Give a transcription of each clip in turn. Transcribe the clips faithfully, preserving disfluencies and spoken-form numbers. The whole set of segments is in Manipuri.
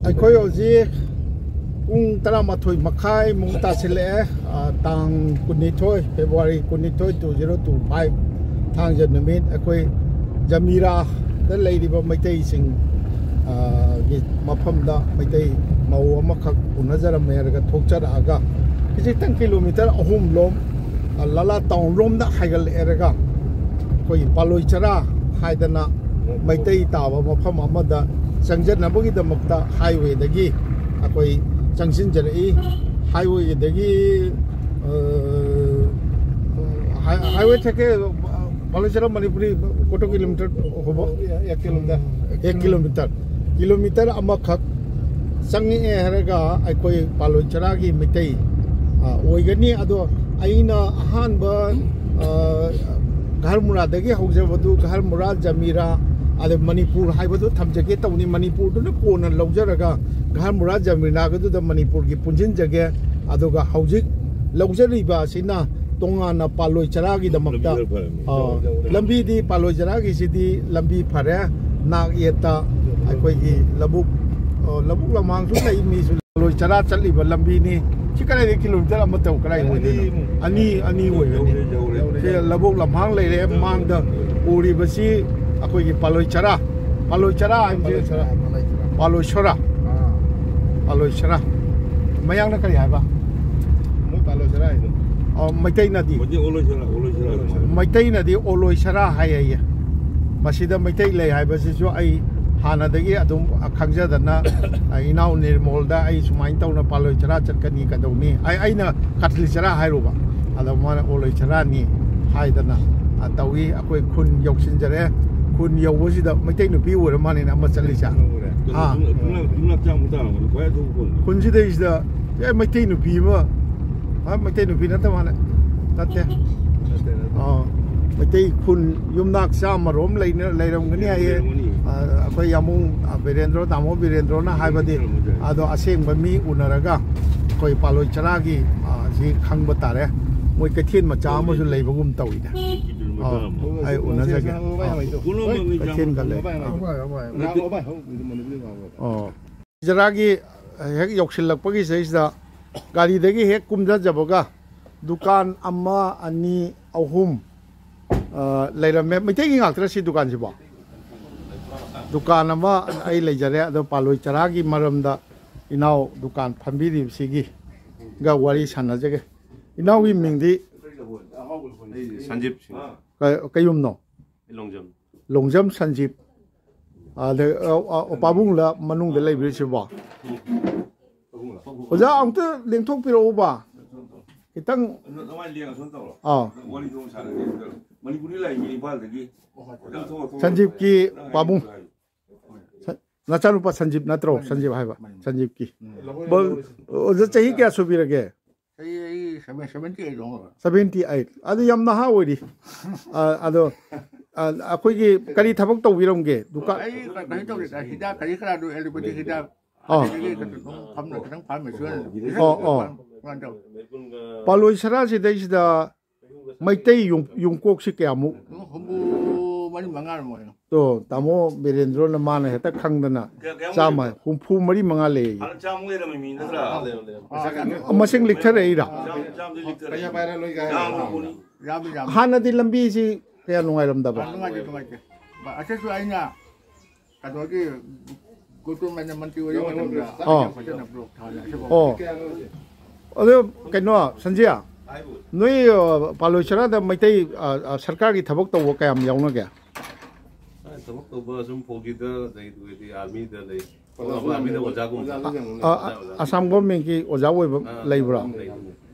ꯑꯩꯈꯣꯏ ꯍꯧꯖꯤꯛ ꯄꯨꯡ ꯇꯔꯥꯃꯥꯊꯣꯏ ꯃꯈꯥꯏꯃꯨꯛ ꯇꯥꯁꯤꯜꯂꯛꯑꯦ꯫ ꯑ, ꯇꯥꯡ ꯀꯨꯟꯅꯤꯊꯣꯏ, ꯐꯦꯕ꯭ꯔꯨꯋꯥꯔꯤ ꯀꯨꯟꯅꯤꯊꯣꯏ, two zero two five, ꯊꯥꯡꯖ ꯅꯨꯃꯤꯠ꯫ ꯑꯩꯈꯣꯏ ꯖꯃꯤꯔꯥꯗ ꯂꯩꯔꯤꯕ ꯃꯩꯇꯩꯁꯤꯡ, ꯑ, ꯒꯤ ꯃꯐꯝꯗ ꯃꯩꯇꯩ ꯃꯧ ꯑꯃꯈꯛ ꯎꯅꯖꯔꯝꯃꯦ ꯍꯥꯏꯔꯒ ꯊꯣꯛꯆꯔꯛꯑꯒ, ꯈꯖꯤꯛꯇꯪ ꯀꯤꯂꯣꯃꯤꯇꯔ ꯑꯍꯨꯝ ꯂꯣꯝ, ꯑ, ꯂꯥꯂꯥ ꯇꯥꯎꯟ ꯂꯣꯝꯗ ꯍꯥꯏꯒꯠꯂꯛꯑꯦꯔꯒ, ꯑꯩꯈꯣꯏꯒꯤ ꯄꯥꯂꯣꯏ ꯆꯔꯥ ꯍꯥꯏꯗꯅ ꯃꯩꯇꯩ ꯇꯥꯕ ꯃꯐꯝ ꯑꯃꯗ ꯆꯪꯖꯅꯕꯒꯤꯗꯃꯛꯇ ꯍꯥꯏꯋꯦꯗꯒꯤ ꯑꯩꯈꯣꯏ ꯆꯪꯁꯤꯟꯖꯔꯛꯏ꯫ ꯍꯥꯏꯋꯦꯗꯒꯤ, ꯑ, ꯍꯥꯏ-, ꯍꯥꯏꯋꯦ ꯊꯦꯛꯀꯦ, ꯄꯥꯂꯣꯏ ꯆꯔꯥ ꯃꯅꯤꯄꯨꯔꯤ ꯀꯣꯇꯣ ꯀꯤꯂꯣꯃꯤꯇꯔ ꯍꯣꯕꯣ? ꯑꯦꯛ ꯀꯤꯂꯣꯃꯤꯇꯔ꯫ ꯑꯦꯛ ꯀꯤꯂꯣꯃꯤꯇꯔ꯫ ꯀꯤꯂꯣꯃꯤꯇꯔ ꯑꯃꯈꯛ ꯆꯪꯉꯛꯑꯦ ꯍꯥꯏꯔꯒ ꯑꯩꯈꯣꯏ ꯄꯥꯂꯣꯏ ꯆꯔꯥꯒꯤ ꯃꯩꯇꯩ, ꯑ, ꯑꯣꯏꯒꯅꯤ꯫ ꯑꯗꯣ ꯑꯩꯅ ꯑꯍꯥꯟꯕ, ꯑ, ꯘꯔꯃꯨꯔꯥꯗꯒꯤ ꯍꯧꯖꯕꯗꯨ, ꯘꯔꯃꯨꯔꯥ, ꯖꯃꯤꯔꯥ, ꯑꯗ ꯃꯅꯤꯄꯨꯔ ꯍꯥꯏꯕꯗꯨ ꯊꯝꯖꯒꯦ ꯇꯧꯅꯤ꯫ ꯃꯅꯤꯄꯨꯔꯗꯨꯅ ꯀꯣꯟꯅ ꯂꯧꯖꯔꯒ, ꯘꯔꯃꯨꯔꯥ, ꯖꯃꯤꯔꯥꯒꯗꯨꯗ ꯃꯅꯤꯄꯨꯔꯒꯤ ꯄꯨꯟꯁꯤꯟꯖꯒꯦ꯫ ꯑꯗꯨꯒ ꯍꯧꯖꯤꯛ ꯂꯧꯖꯔꯤꯕ ꯑꯁꯤꯅ ꯇꯣꯉꯥꯟꯅ ꯄꯥꯂꯣꯏ ꯆꯔꯥꯒꯤꯗꯃꯛꯇ, ꯂꯝꯕꯤ ꯈꯔ ꯐꯔꯝꯃꯤ꯫ ꯑ, ꯂꯝꯕꯤꯗꯤ ꯄꯥꯂꯣꯏ ꯆꯔꯥꯒꯤꯁꯤꯗꯤ ꯂꯝꯕꯤ ꯐꯔꯦ꯫ ꯅꯥꯛ ꯌꯦꯠꯇ ꯑꯩꯈꯣꯏꯒꯤ ꯂꯧꯕꯨꯛ, ꯑ, ꯂꯧꯕꯨꯛ ꯂꯝꯍꯥꯡꯁꯨ ꯂꯩ, ꯃꯤꯁꯨ ꯂꯣꯏ ꯆꯔꯥ ꯆꯠꯂꯤꯕ ꯂꯝꯕꯤꯅꯤ꯫ ꯁꯤ ꯀꯗꯥꯏꯗꯒꯤ ꯀꯤꯂꯣꯃꯤꯇꯔ ꯑꯃ ꯇꯧ ꯀꯗꯥꯏ ꯑꯣꯏꯗꯣꯏꯅꯣ? ꯑꯅꯤ, ꯑꯅꯤ ꯑꯣꯏꯒꯅꯤ꯫ ꯌꯧꯔꯦ, ꯌꯧꯔꯦ꯫ ꯁꯤ ꯂꯧꯕꯨꯛ ꯂꯝꯍꯥꯡ ꯂꯩꯔꯦ꯫ ꯃꯥꯡꯗ ꯎꯔꯤꯕꯁꯤ ꯑꯩꯈꯣꯏꯒꯤ ꯄꯥꯂꯣꯏ ꯆꯔꯥ, ꯄꯥꯂꯣꯏ ꯆꯔꯥ ꯍꯥꯏꯕꯁꯤ ꯄꯥꯂꯣꯏ ꯆꯔꯥ, ꯄꯥꯂꯣꯏ ꯆꯔꯥ꯫ ꯄꯥꯂꯣꯏ ꯁꯣꯔꯥ꯫ ꯑꯥ꯫ ꯄꯥꯂꯣꯏ ꯆꯔꯥ꯫ ꯃꯌꯥꯡꯅ ꯀꯔꯤ ꯍꯥꯏꯕ? ꯃꯣꯏ ꯄꯥꯂꯣꯏ ꯆꯔꯥ ꯍꯥꯏꯗꯣ꯫ ꯑꯣ, ꯃꯩꯇꯩꯅꯗꯤ? ꯃꯩꯇꯩ ꯑꯣꯂꯣꯏ ꯆꯔꯥ, ꯑꯣꯂꯣꯏ ꯆꯔꯥ ꯑꯗꯨꯃꯥꯏꯅ꯫ ꯃꯩꯇꯩꯅꯗꯤ ꯑꯣꯂꯣꯏ ꯆꯔꯥ ꯍꯥꯏ ꯍꯥꯏꯌꯦ꯫ ꯃꯁꯤꯗ ꯃꯩꯇꯩ ꯂꯩ ꯍꯥꯏꯕꯁꯤꯁꯨ ꯑꯩ ꯍꯥꯟꯅꯗꯒꯤ ꯑꯗꯨꯝ ꯈꯪꯖꯗꯅ, ꯏꯅꯥꯎ ꯅꯤꯔꯃꯣꯜꯗ ꯑꯩ ꯁꯨꯃꯥꯏꯅ ꯇꯧꯅ ꯄꯥꯂꯣꯏ ꯆꯔꯥ ꯆꯠꯀꯅꯤ ꯀꯩꯗꯧꯅꯤ, ꯑꯩ, ꯑꯩꯅ ꯀꯥꯊꯤꯂꯤ ꯆꯔꯥ ꯍꯥꯏꯔꯨꯕ, ꯑꯗ ꯃꯥꯅ ꯑꯣꯂꯣꯏ ꯆꯔꯥꯅꯤ ꯍꯥꯏꯗꯅ, ꯑ, ꯇꯧꯏ꯫ ꯑꯩꯈꯣꯏ ꯈꯨꯟ ꯌꯧꯁꯤꯟꯖꯔꯦ꯫ ꯈꯨꯟ ꯌꯧꯕꯁꯤꯗ ꯃꯩꯇꯩ ꯅꯨꯄꯤ ꯑꯣꯏꯔ ꯃꯥꯜꯂꯦꯅꯦ ꯑꯃ ꯆꯠꯂꯤꯁꯦ꯫ ꯎꯔꯦ꯫ ꯍꯥ? ꯌꯨꯝꯂꯛ, ꯌꯨꯝꯂꯛ, ꯌꯨꯝꯂꯛ ꯆꯥꯝꯃ ꯇꯥꯔꯝꯒꯅꯤ, ꯈ꯭ꯋꯥꯏ ꯑꯊꯨꯕ ꯈꯨꯟ꯫ ꯈꯨꯟꯁꯤꯗꯩꯁꯤꯗ, ꯑꯦ, ꯃꯩꯇꯩ ꯅꯨꯄꯤ ꯑꯃ, ꯑ, ꯃꯩꯇꯩ ꯅꯨꯄꯤ ꯅꯠꯇ ꯃꯥꯜꯂꯦ꯫ ꯅꯠꯇꯦ꯫ ꯅꯠꯇꯦ, ꯅꯠꯇꯦ꯫ ꯑ, ꯃꯩꯇꯩ ꯈꯨꯟ ꯌꯨꯝꯅꯥꯛ ꯆꯥꯝꯃ ꯔꯣꯝ ꯂꯩꯅ-, ꯂꯩꯔꯝꯒꯅꯤ ꯍꯥꯏꯌꯦ꯫ ꯂꯩꯔꯝꯒꯅꯤ꯫ ꯑ, ꯑꯩꯈꯣꯏ ꯌꯥꯃꯨꯡ, ꯑ, ꯕꯤꯔꯦꯟꯗ꯭ꯔꯣ, ꯇꯥꯃꯣ ꯕꯤꯔꯦꯟꯗ꯭ꯔꯣꯅ ꯍꯥꯏꯕꯗꯤ, ꯂꯩꯔꯝꯒꯅꯤ꯫ ꯑꯗꯣ ꯑꯁꯦꯡꯕ ꯃꯤ ꯎꯅꯔꯒ ꯑꯩꯈꯣꯏ ꯄꯥꯂꯣꯏ ꯆꯔꯥꯒꯤ, ꯑ, ꯁꯤ ꯈꯪꯕ ꯇꯥꯔꯦ꯫ ꯃꯣꯏ ꯀꯩꯊꯦꯜ ꯃꯆꯥ ꯑꯃꯁꯨ ꯂꯩꯕꯒꯨꯝ ꯇꯧꯋꯤꯗ꯫ ꯑ, ꯑꯩ ꯎꯅꯖꯒꯦ꯫ ꯑ, ꯍꯣꯏ, ꯀꯩꯊꯦꯜꯒ ꯂꯩ꯫ ꯑ꯫ ꯑꯣ꯫ ꯖꯔꯥꯒꯤ ꯍꯦꯛ ꯌꯧꯁꯤꯜꯂꯛꯄꯒꯤ ꯁꯤꯗꯩꯁꯤꯗ ꯒꯥꯔꯤꯗꯒꯤ ꯍꯦꯛ ꯀꯨꯝꯊꯖꯕꯒ ꯗꯨꯀꯥꯟ ꯑꯃ, ꯑꯅꯤ, ꯑꯍꯨꯝ, ꯑ, ꯂꯩꯔꯝꯃꯦ꯫ ꯃꯩꯇꯩꯒꯤ ꯉꯥꯛꯇꯔ ꯁꯤ ꯗꯨꯀꯥꯟꯁꯤꯕꯣ? ꯗꯨꯀꯥꯟ ꯑꯃ ꯑꯩ ꯂꯩꯖꯔꯦ꯫ ꯑꯗꯣ ꯄꯥꯂꯣꯏ ꯆꯔꯥꯒꯤ ꯃꯔꯝꯗ ꯏꯅꯥꯎ ꯗꯨꯀꯥꯟ ꯐꯝꯕꯤꯔꯤꯕꯁꯤꯒꯤꯒ ꯋꯥꯔꯤ ꯁꯥꯟꯅꯖꯒꯦ꯫ ꯏꯅꯥꯎꯒꯤ ꯃꯤꯡꯗꯤ? ꯑꯩ ꯁꯟꯖꯤꯞ ꯁꯤꯡ꯫ ꯀ-, ꯀꯩꯌꯨꯝꯅꯣ? ꯑꯩ ꯂꯣꯡꯖꯝ꯫ ꯂꯣꯡꯖꯝ ꯁꯟꯖꯤꯞ꯫ ꯑꯗ, ꯑ, ꯑ, ꯄꯥꯕꯨꯡꯂ ꯃꯅꯨꯡꯗ ꯂꯩꯕꯤꯔꯤꯁꯤꯕꯣ? ꯑꯣꯖꯥ, ꯑꯃꯨꯛꯇ ꯂꯦꯡꯊꯣꯛꯄꯤꯔꯛꯎꯕ꯫ ꯈꯤꯇꯪ꯫ ꯑꯗꯨ ꯑꯗꯨꯃꯥꯏꯅ ꯂꯦꯡꯉ ꯁꯨꯝ ꯇꯧꯔꯣ꯫ ꯑꯥ꯫ ꯋꯥꯔꯤꯗꯣ ꯑꯃꯨꯛ ꯁꯥꯟꯅꯁꯦ꯫ ꯃꯅꯤꯄꯨꯔꯗꯤ ꯂꯥꯛꯏꯅꯤ ꯏꯝꯐꯥꯜꯗꯒꯤ꯫ ꯈꯤꯇꯪ ꯊꯣꯛꯑꯣ, ꯊꯣꯛꯑꯣ꯫ ꯁꯟꯖꯤꯞꯀꯤ ꯅꯪ ꯄꯥꯕꯨꯡ꯫ ꯍꯥꯏꯅꯤꯡꯕꯗꯣ ꯍꯥꯏꯌꯨ꯫ ꯁꯟ-, ꯅꯆꯥꯅꯨꯄꯥ ꯁꯟꯖꯤꯞ ꯅꯠꯇ꯭ꯔꯣ? ꯃꯥꯅꯤ, ꯁꯟꯖꯤꯞ ꯍꯥꯏꯕ꯫ ꯃꯥꯅꯤ꯫ ꯁꯟꯖꯤꯞꯀꯤ꯫ ꯎꯝ꯫ ꯕꯣꯜ-, ꯑꯣꯖꯥ, ꯆꯍꯤ ꯀꯌꯥ ꯁꯨꯕꯤꯔꯒꯦ? ꯑꯩ, ꯑꯩ seven-, seventy eight ꯂꯣꯡ ꯑꯣꯏꯕ꯫ Seventy eight꯫ ꯑꯗꯨ ꯌꯥꯝ ꯅꯍꯥ ꯑꯣꯏꯔꯤ꯫ ꯑ, ꯑꯗꯣ, ꯑ, ꯑꯩꯈꯣꯏꯒꯤ ꯀꯔꯤ ꯊꯕꯛ ꯇꯧꯕꯤꯔꯝꯒꯦ? ꯗꯨꯀꯥꯟ? ꯑꯩ ꯀ-, ꯀꯩꯅꯣ ꯇꯧꯗꯦꯗ, ꯍꯤꯗꯥꯛ ꯀꯔꯤ ꯀꯔꯥꯗꯣ, allopathic ꯍꯤꯗꯥꯛ꯫ ꯑꯥ꯫ ꯑꯗꯒꯤ ꯈꯤꯇꯪ ꯐꯝ-, ꯈꯤꯇꯪ ꯐꯝꯃꯦ, ꯁꯨꯃꯥꯏꯅ ꯑꯣ, ꯑꯣ꯫ ꯁꯨꯃꯥꯏꯅ ꯇꯧꯋꯦ꯫ ꯄꯥꯂꯣꯏ ꯁꯔꯥꯁꯤꯗꯩꯁꯤꯗ ꯃꯩꯇꯩ ꯌꯨꯝ-, ꯌꯨꯝꯀꯣꯛꯁꯤ ꯀꯌꯥꯃꯨꯛ? ꯍꯨꯝꯐꯨ ꯃꯔꯤ ꯃꯉꯥ ꯑꯣꯏꯔꯝꯒꯅꯤ꯫ ꯇꯣ, ꯇꯥꯃꯣ ꯕꯤꯔꯦꯟꯗ꯭ꯔꯣꯅ ꯃꯥꯅ ꯍꯦꯛꯇ ꯈꯪꯗꯅ ꯀꯌꯥ-, ꯀꯌꯥꯃꯨꯛ ꯆꯥꯝꯃ, ꯂꯩꯕ? ꯍꯨꯝꯐꯨ ꯃꯔꯤ ꯃꯉꯥ ꯂꯩꯌꯦ꯫ ꯍꯥꯟꯅ ꯆꯥꯝꯃ ꯂꯩꯔꯝꯃꯤ ꯃꯤ ꯅꯠꯇ꯭ꯔꯥ? ꯑꯥ, ꯑꯥ, ꯑꯥ꯫ ꯃꯁꯤꯡ ꯂꯤꯛꯊꯔꯛꯏꯔꯥ? ꯆꯥꯝ-, ꯆꯥꯝꯗꯤ ꯂꯤꯛꯊꯔꯛꯏ꯫ ꯄꯩꯁꯥ ꯄꯥꯏꯔ ꯂꯣꯏ ꯀꯥꯏ ꯌꯥꯝ ꯍꯥꯏꯔꯦ꯫ ꯂꯧꯕꯅꯤ꯫ ꯌꯥꯝꯃꯤ, ꯌꯥꯝꯃꯤ꯫ ꯍꯥꯟꯅꯗꯤ ꯂꯝꯕꯤꯁꯤ ꯀꯌꯥ ꯅꯨꯡꯉꯥꯏꯔꯝꯗꯕ? ꯑꯥ, ꯅꯨꯡꯉꯥꯏꯇꯦ, ꯅꯨꯡꯉꯥꯏꯇꯦ꯫ ꯑꯁꯤꯁꯨ ꯑꯩꯅ ꯀꯩꯅꯣꯒꯤ ꯒꯣꯀꯨꯜ ꯃꯥꯏꯅ ꯃꯟꯇ꯭ꯔꯤ ꯑꯣꯏꯔꯤ ꯃꯇꯝꯗ ꯑꯥ꯫ ꯐꯖꯅ ꯕ꯭ꯂꯣꯛ ꯊꯥꯅ ꯑꯁꯤꯐꯥꯎ ꯑꯣ꯫ ꯑꯗꯨ ꯀꯩꯅꯣ, ꯁꯟꯖꯤꯌꯥ, ꯅꯣꯏ, ꯑ, ꯄꯥꯂꯣꯏ ꯆꯔꯥꯗ ꯃꯩꯇꯩ, ꯑ, ꯑ, ꯁꯔꯀꯥꯔꯒꯤ ꯊꯕꯛ ꯇꯧꯕ ꯀꯌꯥꯝ ꯌꯥꯎꯅꯒꯦ? ꯑ, ꯊꯕꯛ ꯇꯧꯕ ꯁꯨꯝ ꯐꯧꯒꯤꯗ ꯂꯩ, ꯑꯗꯨꯒꯩꯗꯤ ꯑꯥꯔꯃꯤꯗ ꯂꯩ꯫ ꯑꯣꯖꯥ ꯑꯥꯔꯃꯤꯗ ꯑꯣꯖꯥꯒꯨꯝꯕ꯫ ꯑꯣꯖꯥ ꯑꯣꯏꯅ ꯑ, ꯑ, ꯑꯣꯖꯥ, ꯑꯣꯖꯥ꯫ ꯑꯁꯥꯝ ꯒꯣꯔꯃꯦꯟꯒꯤ ꯑꯣꯖꯥ ꯑꯣꯏꯕ ꯑ, ꯂꯩꯕ꯭ꯔꯣ? ꯂꯩ꯫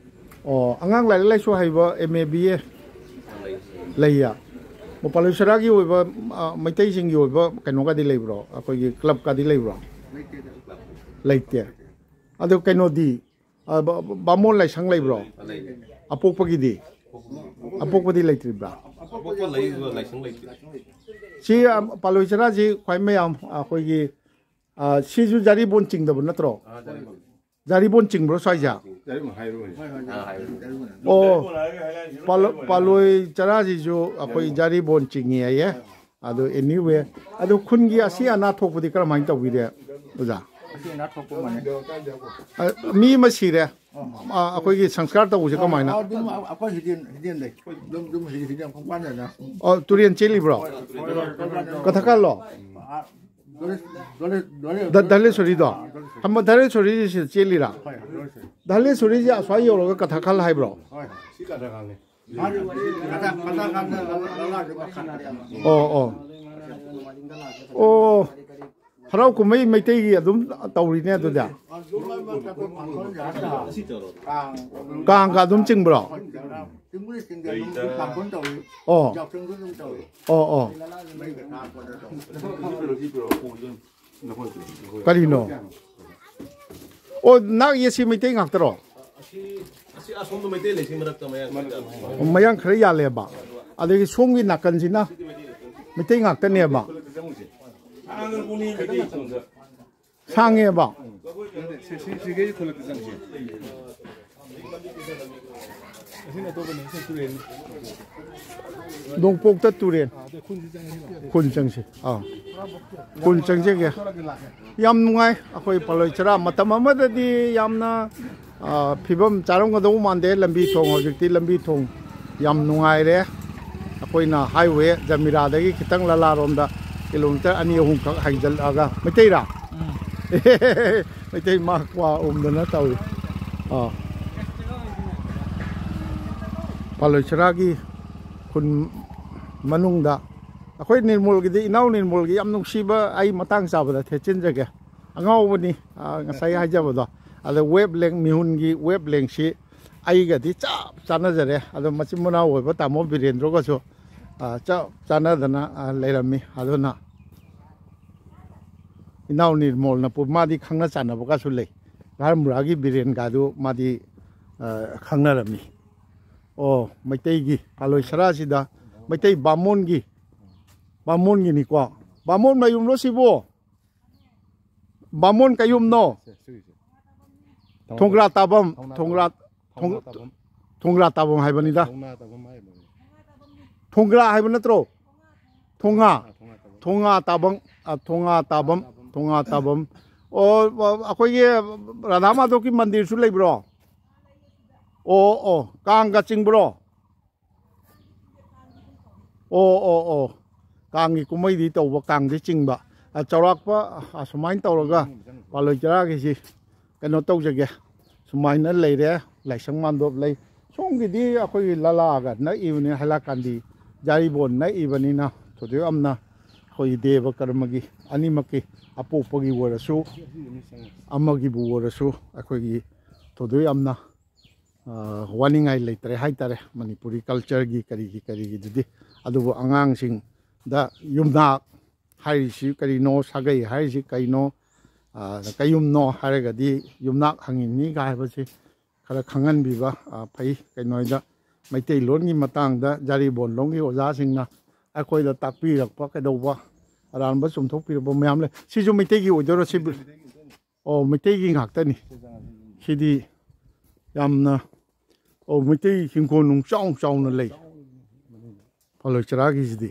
ꯑꯣ, ꯑꯉꯥꯡ ꯂꯥꯏꯔꯤꯛ ꯂꯥꯏꯁꯨ ꯍꯩꯕ M A, B A ꯂꯩ꯫ ꯂꯩꯌꯦ꯫ ꯃꯄꯥꯟ ꯂꯣꯏ ꯁꯔꯥꯒꯤ ꯑꯣꯏꯕ, ꯑ, ꯃꯩꯇꯩꯁꯤꯡꯒꯤ ꯑꯣꯏꯕ ꯀꯩꯅꯣꯒꯗꯤ ꯂꯩꯕ꯭ꯔꯣ? ꯑꯩꯈꯣꯏꯒꯤ ꯀ꯭ꯂꯕꯀꯗꯤ ꯂꯩꯕ꯭ꯔꯣ? ꯂꯩꯇꯦ꯫ ꯑꯗꯨ ꯀꯩꯅꯣꯗꯤ, ꯑ, ꯕ-, ꯕꯥꯃꯣꯟ ꯂꯥꯏꯁꯪ ꯂꯩꯕ꯭ꯔꯣ? ꯂꯩ꯫ ꯑꯄꯣꯛꯄꯒꯤꯗꯤ? ꯑꯄꯣꯛꯄꯗꯤ ꯂꯩꯇ꯭ꯔꯤꯕ꯭ꯔꯥ? ꯑꯄꯣꯛꯄ ꯂꯩ, ꯑꯗꯨꯒ ꯂꯥꯏꯁꯪ ꯂꯩꯇꯦ꯫ ꯁꯤ, ꯑ, ꯄꯥꯂꯣꯏ ꯆꯔꯥꯁꯤ ꯈ꯭ꯋꯥꯏ ꯃꯌꯥꯝ ꯑꯩꯈꯣꯏꯒꯤ, ꯑ, ꯁꯤꯁꯨ ꯖꯥꯔꯤꯕꯣꯟ ꯆꯤꯡꯗꯕ ꯅꯠꯇ꯭ꯔꯣ? ꯑꯥ, ꯖꯥꯔꯤꯕꯣꯟ꯫ ꯖꯥꯔꯤꯕꯣꯟ ꯆꯤꯡꯕ꯭ꯔꯣ ꯁ꯭ꯋꯥꯏꯁꯦ? ꯖꯥꯔꯤꯕꯣꯟ ꯍꯥꯏꯔꯣꯏ꯫ ꯑꯥ, ꯍꯥꯏꯔꯣꯏ꯫ ꯑꯣ, ꯄꯥꯂꯣ-, ꯄꯥꯂꯣꯏ ꯆꯔꯥꯁꯤꯁꯨ ꯑꯩꯈꯣꯏ ꯖꯥꯔꯤꯕꯣꯟ ꯆꯤꯡꯉꯤ ꯍꯥꯏꯌꯦ꯫ ꯑꯗꯣ anyway, ꯑꯗꯣ ꯈꯨꯟꯒꯤ ꯑꯁꯤ ꯑꯅꯥ ꯊꯣꯛꯄꯗꯤ ꯀꯔꯝꯍꯥꯏꯅ ꯇꯧꯕꯤꯔꯦ, ꯑꯣꯖꯥ? ꯑ, ꯃꯤ ꯑꯃ ꯁꯤꯔꯦ꯫ ꯑ, ꯑꯩꯈꯣꯏꯒꯤ ꯁꯪꯁꯀꯥꯔ ꯇꯧꯕꯁꯦ ꯀꯃꯥꯏꯅ? ꯑꯗꯨꯝ ꯑꯩꯈꯣꯏ ꯍꯤꯗꯦꯟ, ꯍꯤꯗꯦꯟ ꯂꯩ꯫ ꯑꯗꯨꯝ, ꯑꯗꯨꯝ ꯍꯤꯗꯦꯟ ꯈꯣꯡꯕꯥꯟꯗꯅ꯫ ꯑ, ꯇꯨꯔꯦꯟ ꯆꯦꯜꯂꯤꯕ꯭ꯔꯣ? ꯀꯊꯀꯥꯜꯂꯣ? ꯗ-, ꯙꯔꯂꯦꯁꯣꯔꯤꯗꯣ? ꯍꯝꯕ ꯙꯔꯂꯦꯁꯣꯔꯤꯁꯤ ꯁꯤꯗ ꯆꯦꯜꯂꯤꯔꯥ? ꯙꯔꯂꯦꯁꯣꯔꯤꯁꯤ ꯑꯁ꯭ꯋꯥꯏ ꯌꯧꯔꯒ ꯀꯊꯥꯀꯥꯜ ꯍꯥꯏꯕ꯭ꯔꯣ? ꯁꯤ ꯀꯊꯥꯀꯥꯜꯅꯤ꯫ ꯑꯣ, ꯑꯣ꯫ ꯑꯣ, ꯍꯔꯥꯎ ꯀꯨꯝꯍꯩ ꯃꯩꯇꯩꯒꯤ ꯑꯗꯨꯝ ꯇꯧꯔꯤꯅꯦ ꯑꯗꯨꯗꯤ꯫ ꯀꯥꯡꯒ ꯑꯗꯨꯝ ꯆꯤꯡꯕ꯭ꯔꯣ? ꯑꯣ꯫ ꯑꯣ, ꯑꯣ꯫ ꯀꯔꯤꯅꯣ? ꯑꯣ, ꯅꯥꯛ ꯌꯦꯠꯁꯤ ꯃꯩꯇꯩ ꯉꯥꯛꯇꯔꯣ? ꯑꯁꯤ ꯑꯁꯣꯝꯗ ꯃꯩꯇꯩ ꯂꯩꯁꯤ ꯃꯔꯛꯇ ꯃꯌꯥꯡ ꯈꯔ ꯌꯥꯜꯂꯦ꯫ ꯃꯌꯥꯡ ꯈꯔ ꯌꯥꯜꯂꯦꯕ꯫ ꯑꯗꯒꯤ ꯁꯣꯝꯒꯤ ꯅꯥꯀꯟꯁꯤꯅ ꯃꯩꯇꯩ ꯉꯥꯛꯇꯅꯦꯕ꯫ ꯁꯥꯡꯉꯦꯕ꯫ ꯅꯣꯡꯄꯣꯛꯇ ꯇꯨꯔꯦꯟ꯫ ꯈꯨꯟ ꯆꯪꯁꯤ꯫ ꯑꯥ꯫ ꯈꯨꯟ ꯆꯪꯖꯒꯦ꯫ ꯌꯥꯝ ꯅꯨꯡꯉꯥꯏ꯫ ꯑꯩꯈꯣꯏ ꯄꯥꯂꯣꯏ ꯆꯔꯥ ꯃꯇꯝ ꯑꯃꯗꯗꯤ ꯌꯥꯝꯅ, ꯑ, ꯐꯤꯕꯝ ꯆꯥꯔꯝꯒꯗꯧ ꯃꯥꯟꯗꯦ ꯂꯝꯕꯤ ꯊꯣꯡ꯫ ꯍꯧꯖꯤꯛꯇꯤ ꯂꯝꯕꯤ ꯊꯣꯡ ꯌꯥꯝ ꯅꯨꯡꯉꯥꯏꯔꯦ꯫ ꯑꯩꯈꯣꯏꯅ highway ꯖꯃꯤꯔꯥꯗꯒꯤ ꯈꯤꯇꯪ ꯂꯂꯥꯔꯣꯝꯗ kilometre ꯑꯅꯤ ꯑꯍꯨꯝꯈꯛ ꯍꯥꯏꯖꯤꯜꯂꯛꯑꯒ, ꯃꯩꯇꯩꯔꯥ? ꯃꯩꯇꯩ ꯃꯥ ꯀ꯭ꯋꯥ ꯎꯝꯗꯅ ꯇꯧꯏ꯫ ꯑꯥ꯫ ꯄꯥꯂꯣꯏ ꯆꯔꯥꯒꯤ ꯈꯨꯟ ꯃꯅꯨꯡꯗ ꯑꯩꯈꯣꯏ ꯅꯤꯔꯃꯣꯜꯒꯤꯗꯤ, ꯏꯅꯥꯎ ꯅꯤꯔꯃꯣꯜꯒꯤ ꯌꯥꯝ ꯅꯨꯡꯁꯤꯕ, ꯑꯩ ꯃꯇꯥꯡ ꯆꯥꯕꯗ ꯊꯦꯠꯆꯤꯟꯖꯒꯦ꯫ ꯑꯉꯥꯎꯕꯅꯤ, ꯑ, ꯉꯁꯥꯏ ꯍꯥꯏꯖꯕꯗꯣ꯫ ꯑꯗ wavelength, ꯃꯤꯍꯨꯟꯒꯤ wavelengthꯁꯤ ꯑꯩꯒꯗꯤ ꯆꯞ ꯆꯥꯟꯅꯖꯔꯦ꯫ ꯑꯗꯣ ꯃꯆꯤꯟ ꯃꯅꯥꯎ ꯑꯣꯏꯕ ꯇꯥꯃꯣ ꯕꯤꯔꯦꯟꯗ꯭ꯔꯣꯒꯁꯨ, ꯑ, ꯆꯞ ꯆꯥꯟꯅꯗꯅ, ꯑ, ꯂꯩꯔꯝꯃꯤ꯫ ꯑꯗꯨꯅ ꯏꯅꯥꯎ ꯅꯤꯔꯃꯣꯜꯅ ꯄꯨ-, ꯃꯥꯗꯤ ꯈꯪꯅ ꯆꯥꯟꯅꯕꯒꯁꯨ ꯂꯩ꯫ ꯘꯔꯃꯨꯔꯥꯒꯤ ꯕꯤꯔꯦꯟꯒꯗꯨ ꯃꯥꯗꯤ, ꯑ, ꯈꯪꯅꯔꯝꯃꯤ꯫ ꯑꯣ, ꯃꯩꯇꯩꯒꯤ ꯄꯥꯂꯣꯏ ꯁꯔꯥꯁꯤꯗ ꯃꯩꯇꯩ ꯕꯥꯃꯣꯟꯒꯤ, ꯕꯥꯃꯣꯟꯒꯤꯅꯤꯀꯣ꯫ ꯕꯥꯃꯣꯟ ꯃꯌꯨꯝꯂꯣ ꯁꯤꯕꯨ? ꯕꯥꯃꯣꯟ ꯀꯌꯨꯝꯅꯣ? ꯊꯣꯡꯒ꯭ꯔꯥ ꯇꯥꯕꯝ, ꯊꯣꯡꯒ꯭ꯔꯥ, ꯊꯣꯡ-, ꯊꯣꯡꯒ꯭ꯔꯥ ꯇꯥꯕꯝ ꯍꯥꯏꯕꯅꯤꯗ꯫ ꯊꯣꯡꯒ꯭ꯔꯥ ꯍꯥꯏꯕ ꯅꯠꯇ꯭ꯔꯣ? ꯊꯣꯡꯉꯥ꯫ ꯊꯣꯡꯉꯥ ꯇꯥꯕꯝ, ꯑ, ꯊꯣꯡꯉꯥ ꯇꯥꯕꯝ, ꯊꯣꯡꯉꯥ ꯇꯥꯕꯝ꯫ ꯑꯣ, ꯑꯩꯈꯣꯏꯒꯤ ꯔꯥꯙꯥ ꯃꯥꯙꯕꯀꯤ ꯃꯟꯗꯤꯔꯁꯨ ꯂꯩꯕ꯭ꯔꯣ? ꯑꯣ, ꯑꯣ, ꯀꯥꯡꯒ ꯆꯤꯡꯕ꯭ꯔꯣ? ꯑꯣ, ꯑꯣ, ꯑꯣ꯫ ꯀꯥꯡꯒꯤ ꯀꯨꯝꯍꯩꯗꯤ ꯇꯧꯕ, ꯀꯥꯡꯗꯤ ꯆꯤꯡꯕ꯫ ꯑ, ꯆꯥꯎꯔꯥꯛꯄ ꯑꯁꯨꯃꯥꯏꯅ ꯇꯧꯔꯒ ꯄꯥꯂꯣꯏ ꯆꯔꯥꯒꯤꯁꯤ ꯀꯩꯅꯣ ꯇꯧꯖꯒꯦ꯫ ꯁꯨꯃꯥꯏꯅ ꯂꯩꯔꯦ, ꯂꯥꯏꯁꯪ ꯃꯥꯟꯗꯣꯞ ꯂꯩ꯫ ꯁꯣꯝꯒꯤꯗꯤ ꯑꯩꯈꯣꯏꯒꯤ ꯂꯂꯥꯒ ꯅꯛꯏꯕꯅꯤ, ꯍꯥꯏꯂꯥꯀꯥꯟꯗꯤ ꯖꯥꯔꯤꯕꯣꯟ ꯅꯛꯏꯕꯅꯤꯅ ꯊꯣꯏꯗꯣꯛ ꯌꯥꯝꯅ ꯑꯩꯈꯣꯏꯒꯤ ꯗꯦꯕ ꯀꯔꯃꯒꯤ ꯑꯅꯤꯃꯛꯀꯤ ꯑꯄꯣꯛꯄꯒꯤ ꯑꯣꯏꯔꯁꯨ ꯑꯃꯒꯤꯕꯨ ꯑꯣꯏꯔꯁꯨ ꯑꯩꯈꯣꯏꯒꯤ ꯊꯣꯏꯗꯣꯛ ꯌꯥꯝꯅ ꯑ, ꯋꯥꯅꯤꯡꯉꯥꯏ ꯂꯩꯇ꯭ꯔꯦ ꯍꯥꯏꯇꯥꯔꯦ, ꯃꯅꯤꯄꯨꯔꯤ ꯀꯜꯆꯔꯒꯤ ꯀꯔꯤꯒꯤ ꯀꯔꯤꯒꯤꯗꯨꯗꯤ꯫ ꯑꯗꯨꯕꯨ ꯑꯉꯥꯡꯁꯤꯡꯗ ꯌꯨꯝꯅꯥꯛ ꯍꯥꯏꯔꯤꯁꯤ ꯀꯔꯤꯅꯣ, ꯁꯥꯒꯩ ꯍꯥꯏꯔꯤꯁꯤ ꯀꯩꯅꯣ, ꯑ, ꯀꯩꯌꯨꯝꯅꯣ ꯍꯥꯏꯔꯒꯗꯤ ꯌꯨꯝꯅꯥꯛ ꯍꯪꯉꯤꯅꯤꯒ ꯍꯥꯏꯕꯁꯤ ꯈꯔ ꯈꯪꯍꯟꯕꯤꯕ, ꯑ, ꯐꯩ꯫ ꯀꯩꯅꯣꯗ ꯃꯩꯇꯩꯂꯣꯟꯒꯤ ꯃꯇꯥꯡꯗ ꯖꯥꯔꯤꯕꯣꯟꯂꯣꯝꯒꯤ ꯑꯣꯖꯥꯁꯤꯡꯅ ꯑꯩꯈꯣꯏꯗ ꯇꯥꯛꯄꯤꯔꯛꯄ ꯀꯩꯗꯧꯕ, ꯑꯔꯥꯟꯕ ꯆꯨꯝꯊꯣꯛꯄꯤꯔꯛꯄ ꯃꯌꯥꯝ ꯂꯩ꯫ ꯁꯤꯁꯨ ꯃꯩꯇꯩꯒꯤ ꯑꯣꯏꯗꯣꯏꯔꯣ? ꯁꯤ ꯑꯣ, ꯃꯩꯇꯩꯒꯤ ꯉꯥꯛꯇꯅꯤ꯫ ꯁꯤꯗꯤ ꯌꯥꯝꯅ, ꯑꯣ, ꯃꯩꯇꯩ ꯍꯤꯡꯈꯣꯜ ꯅꯨꯡ ꯆꯥꯎ ꯆꯥꯎꯅ ꯂꯩ꯫ ꯄꯥꯂꯣꯏ ꯆꯔꯥꯒꯤꯁꯤꯗꯤ꯫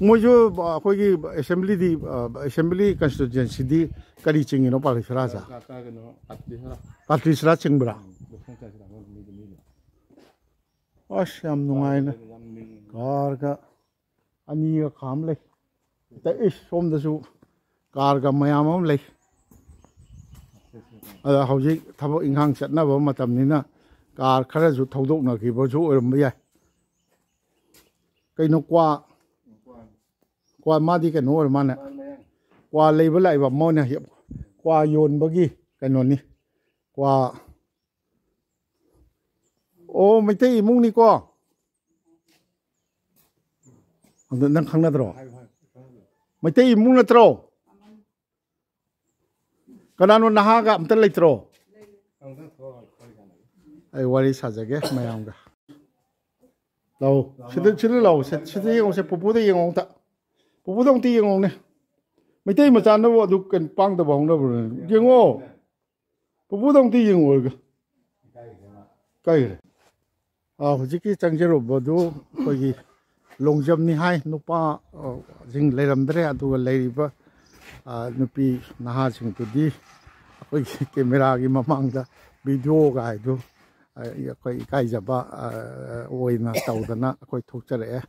ꯃꯣꯏꯁꯨ ꯑꯩꯈꯣꯏꯒꯤ ꯑꯦꯁꯦꯝꯕ꯭ꯂꯤꯗꯤ, ꯑꯦꯁꯦꯝꯕ꯭ꯂꯤ ꯀꯟꯁꯇꯤꯇ꯭ꯋꯦꯟꯁꯤꯗꯤ ꯀꯔꯤ ꯆꯤꯡꯉꯤꯅꯣ ꯄꯥꯂꯣꯏ ꯆꯔꯥꯁꯦ? ꯀꯩꯅꯣ, ꯄꯥꯇ꯭ꯔꯤ ꯆꯔꯥ꯫ ꯄꯥꯇ꯭ꯔꯤ ꯆꯔꯥ ꯆꯤꯡꯕ꯭ꯔꯥ? ꯑꯁ, ꯌꯥꯝ ꯅꯨꯡꯉꯥꯏꯅ ꯀꯥꯔꯒ ꯑꯅꯤꯒ ꯈꯥꯝ ꯂꯩ꯫ ꯑꯇꯩ, ꯏꯁ, ꯁꯣꯝꯗꯁꯨ ꯀꯥꯔꯒ ꯃꯌꯥꯝ ꯑꯃ ꯂꯩ꯫ ꯑꯗ ꯍꯧꯖꯤꯛ ꯊꯕꯛ ꯏꯪꯈꯥꯡ ꯆꯠꯅꯕ ꯃꯇꯝꯅꯤꯅ ꯀꯥꯔ ꯈꯔꯁꯨ ꯊꯧꯗꯣꯛꯅꯈꯤꯕꯁꯨ ꯑꯣꯏꯔꯝꯕ ꯌꯥꯏ꯫ ꯀꯩꯅꯣ, ꯀ꯭ꯋꯥ, ꯀ꯭ꯋꯥ, ꯃꯥꯗꯤ ꯀꯩꯅꯣ ꯑꯣꯏꯔ ꯃꯥꯅꯦ꯫ ꯀ꯭ꯋꯥ ꯂꯩꯕ ꯂꯥꯛꯏꯕ ꯃꯣꯏꯅ ꯍꯦꯛ ꯀ꯭ꯋꯥ ꯌꯣꯟꯕꯒꯤ ꯀꯩꯅꯣꯅꯤ꯫ ꯀ꯭ꯋꯥ, ꯑꯣ, ꯃꯩꯇꯩ ꯏꯃꯨꯡꯅꯤꯀꯣ꯫ ꯑꯗꯨ ꯅꯪ ꯈꯪꯅꯗ꯭ꯔꯣ? ꯃꯩꯇꯩ ꯏꯃꯨꯡ ꯅꯠꯇ꯭ꯔꯣ? ꯀꯅꯥꯅꯣ ꯅꯍꯥꯒ ꯑꯝꯇ ꯂꯩꯇ꯭ꯔꯣ? ꯑꯩ ꯋꯥꯔꯤ ꯁꯥꯖꯒꯦ ꯃꯌꯥꯝꯒ꯫ ꯂꯥꯛꯑꯣ꯫ ꯁꯤꯗ, ꯁꯤꯗ ꯂꯥꯛꯑꯣ꯫ ꯁꯤ-, ꯁꯤꯗ ꯌꯦꯡꯉꯣꯁꯦ꯫ ꯄꯨꯄꯨꯗ ꯌꯦꯡꯉꯣ ꯑꯝꯇ꯫ ꯄꯨꯄꯨꯗ ꯑꯝꯇ ꯌꯦꯡꯉꯣꯅꯦ꯫ ꯃꯩꯇꯩ ꯃꯆꯥꯅꯕꯨ ꯑꯗꯨ ꯀꯩꯅꯣ ꯄꯥꯡꯗꯕ ꯍꯧꯅꯕ꯭ꯔꯣꯅꯦ? ꯌꯦꯡꯉꯣ꯫ ꯄꯨꯄꯨꯗ ꯑꯝꯇ ꯌꯦꯡꯉꯨꯔꯒ꯫ ꯀꯥꯏꯈ꯭ꯔꯦ꯫ ꯑꯥ, ꯍꯧꯖꯤꯛꯀꯤ ꯆꯪꯖꯔꯨꯕꯗꯨ ꯑꯩꯈꯣꯏꯒꯤ ꯂꯣꯡꯖꯝꯅꯤ ꯍꯥꯏ꯫ ꯅꯨꯄꯥ ꯑ, ꯁꯤꯡ ꯂꯩꯔꯝꯗ꯭ꯔꯦ꯫ ꯑꯗꯨꯒ ꯂꯩꯔꯤꯕ ꯑ, ꯅꯨꯄꯤ ꯅꯍꯥꯁꯤꯡꯗꯨꯗꯤ ꯑꯩꯈꯣꯏꯒꯤ ꯀꯦꯃꯦꯔꯥꯒꯤ ꯃꯃꯥꯡꯗ ꯚꯤꯗꯤꯑꯣꯒ ꯍꯥꯏꯗꯨ ꯑ, ꯑꯩꯈꯣꯏ ꯏꯀꯥꯏꯖꯕ ꯑ, ꯑꯣꯏꯅ ꯇꯧꯗꯅ ꯑꯩꯈꯣꯏ ꯊꯣꯛꯆꯔꯛꯑꯦ꯫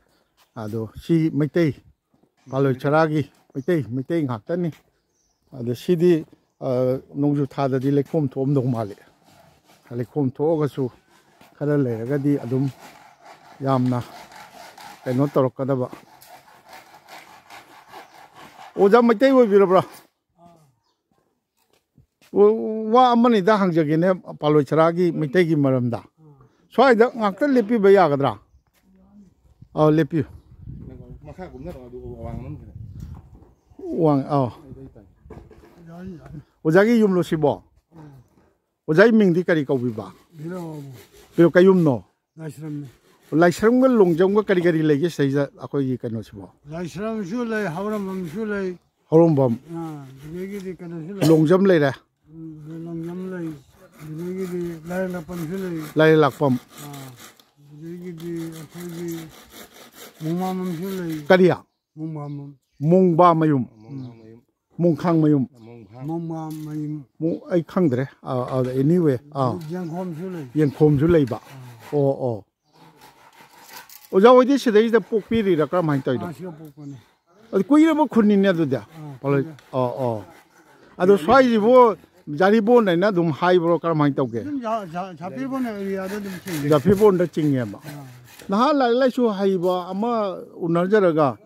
ꯑꯗꯣ ꯁꯤ ꯃꯩꯇꯩ, ꯄꯥꯂꯣꯏ ꯁꯔꯥꯒꯤ ꯃꯩꯇꯩ, ꯃꯩꯇꯩ ꯉꯥꯛꯇꯅꯤ꯫ ꯑꯗꯣ ꯁꯤꯗꯤ ꯑ, ꯅꯣꯡꯖꯨ ꯊꯥꯗꯗꯤ ꯂꯩꯈꯣꯝ ꯊꯣꯛꯑꯝꯗꯧ ꯃꯥꯜꯂꯤ꯫ ꯂꯩꯈꯣꯝ ꯊꯣꯛꯑꯒꯁꯨ ꯈꯔ ꯂꯩꯔꯒꯗꯤ ꯑꯗꯨꯝ ꯌꯥꯝꯅ ꯀꯩꯅꯣ ꯇꯧꯔꯛꯀꯗꯕ꯫ ꯑꯣꯖꯥ ꯃꯩꯇꯩ ꯑꯣꯏꯕꯤꯔꯕ꯭ꯔꯥ? ꯑꯣ, ꯋꯥ ꯑꯃꯅꯤꯗ ꯍꯪꯖꯒꯦꯅꯦ, ꯄꯥꯂꯣꯏ ꯁꯔꯥꯒꯤ ꯃꯩꯇꯩꯒꯤ ꯃꯔꯝꯗ꯫ ꯁ꯭ꯋꯥꯏꯗ ꯉꯥꯛꯇ ꯂꯦꯞꯄꯤꯕ ꯌꯥꯒꯗ꯭ꯔꯥ? ꯑꯧ, ꯂꯦꯞꯄꯤꯌꯨ꯫ ꯃꯈꯥ ꯀꯨꯝꯅꯔꯣ, ꯑꯗꯨ ꯋꯥꯡꯃꯟꯈ꯭ꯔꯦ꯫ ꯋꯥꯡ-, ꯑꯧ꯫ ꯑꯣꯖꯥꯒꯤ ꯌꯨꯝꯂꯣ ꯁꯤꯕꯣ? ꯑꯣꯖꯥꯒꯤ ꯃꯤꯡꯗꯤ ꯀꯔꯤ ꯀꯧꯕꯤꯕ? ꯕꯤꯔꯣ꯫ ꯕꯤꯔꯣ, ꯀꯩ ꯌꯨꯝꯅꯣ? ꯂꯥꯏꯁ꯭ꯔꯝꯅꯤ꯫ ꯂꯥꯏꯁ꯭ꯔꯝꯒ ꯂꯣꯡꯖꯝꯒ ꯀꯔꯤ ꯀꯔꯤ ꯂꯩꯒꯦ ꯁꯤꯗꯩꯁꯤꯗ ꯑꯩꯈꯣꯏꯒꯤ ꯀꯩꯅꯣꯁꯤꯕꯣ? ꯂꯥꯏꯁ꯭ꯔꯝꯁꯨ ꯂꯩ, ꯍꯧꯔꯝꯕꯝꯁꯨ ꯂꯩ꯫ ꯍꯧꯔꯝꯕꯝ꯫ ꯑꯥ, ꯑꯗꯨꯗꯒꯤꯗꯤ ꯀꯩꯅꯣꯁꯨ ꯂꯩ꯫ ꯂꯣꯡꯖꯝ ꯂꯩꯔꯦ꯫ ꯎꯝ, ꯂꯣꯡꯖꯝ ꯂꯩ꯫ ꯑꯗꯨꯗꯒꯤꯗꯤ ꯂꯥꯏꯔꯦꯜ ꯂꯥꯛꯄꯝꯁꯨ ꯂꯩ꯫ ꯂꯥꯏꯔꯦꯜ ꯂꯥꯛꯄꯝ꯫ ꯑꯥ, ꯑꯗꯨꯗꯒꯤꯗꯤ ꯑꯩꯈꯣꯏꯒꯤ ꯃꯣꯡꯃꯥꯝꯕꯝꯁꯨ ꯂꯩ꯫ ꯀꯔꯤ? ꯃꯣꯡꯃꯥꯝꯕꯝ꯫ ꯃꯣꯡꯕꯥ ꯃꯌꯨꯝ꯫ ꯎꯝ꯫ ꯃꯣꯡꯈꯥꯡ ꯃꯌꯨꯝ꯫ ꯃꯣꯡꯃꯥꯝꯕꯝ꯫ ꯃꯣꯡ-, ꯑꯩ ꯈꯪꯗ꯭ꯔꯦ꯫ ꯑꯥ, ꯑꯥ, anyway, ꯑꯥ꯫ ꯌꯦꯡꯈꯣꯝꯁꯨ ꯂꯩ꯫ ꯌꯦꯡꯈꯣꯝꯁꯨ ꯂꯩꯕ꯫ ꯑꯥ꯫ ꯑꯣ, ꯑꯣ꯫ ꯑꯣꯖꯥ ꯍꯣꯏꯗꯤ ꯁꯤꯗꯩꯁꯤꯗ ꯄꯣꯛꯄꯤꯔꯤꯔꯥ, ꯀꯔꯝꯍꯥꯏꯅ ꯇꯧꯔꯤꯅꯣ? ꯑꯥ, ꯁꯤꯗ ꯄꯣꯛꯄꯅꯦ꯫ ꯑꯗꯨ ꯀꯨꯏꯔꯕ ꯈꯨꯟꯅꯤꯅꯦ ꯑꯗꯨꯗꯤ? ꯑꯥ, ꯄꯥꯂꯣꯏ-, ꯀꯨꯏꯔꯦ꯫ ꯑꯣ, ꯑꯣ꯫ ꯑꯗꯣ ꯁ꯭ꯋꯥꯏꯁꯤꯕꯨ ꯖꯥꯔꯤꯕꯣꯟ ꯍꯥꯏꯅ ꯑꯗꯨꯝ ꯍꯥꯏꯕ꯭ꯔꯣ, ꯀꯔꯝꯍꯥꯏꯅ ꯇꯧꯒꯦ? ꯑꯗꯨꯝ ꯖꯥ-, ꯖꯥ-, ꯖꯥꯐꯤꯕꯣꯟ ꯑꯦꯔꯤꯌꯥꯗ ꯑꯗꯨꯝ ꯆꯤꯡꯉꯦ꯫ ꯖꯥꯐꯤꯕꯣꯟꯗ ꯆꯤꯡꯉꯦꯕ꯫ ꯑꯥ꯫ ꯅꯍꯥ ꯂꯥꯏꯔꯤꯛ ꯂꯥꯏꯁꯨ ꯍꯩꯕ ꯑꯃ ꯎꯅꯖꯔꯒ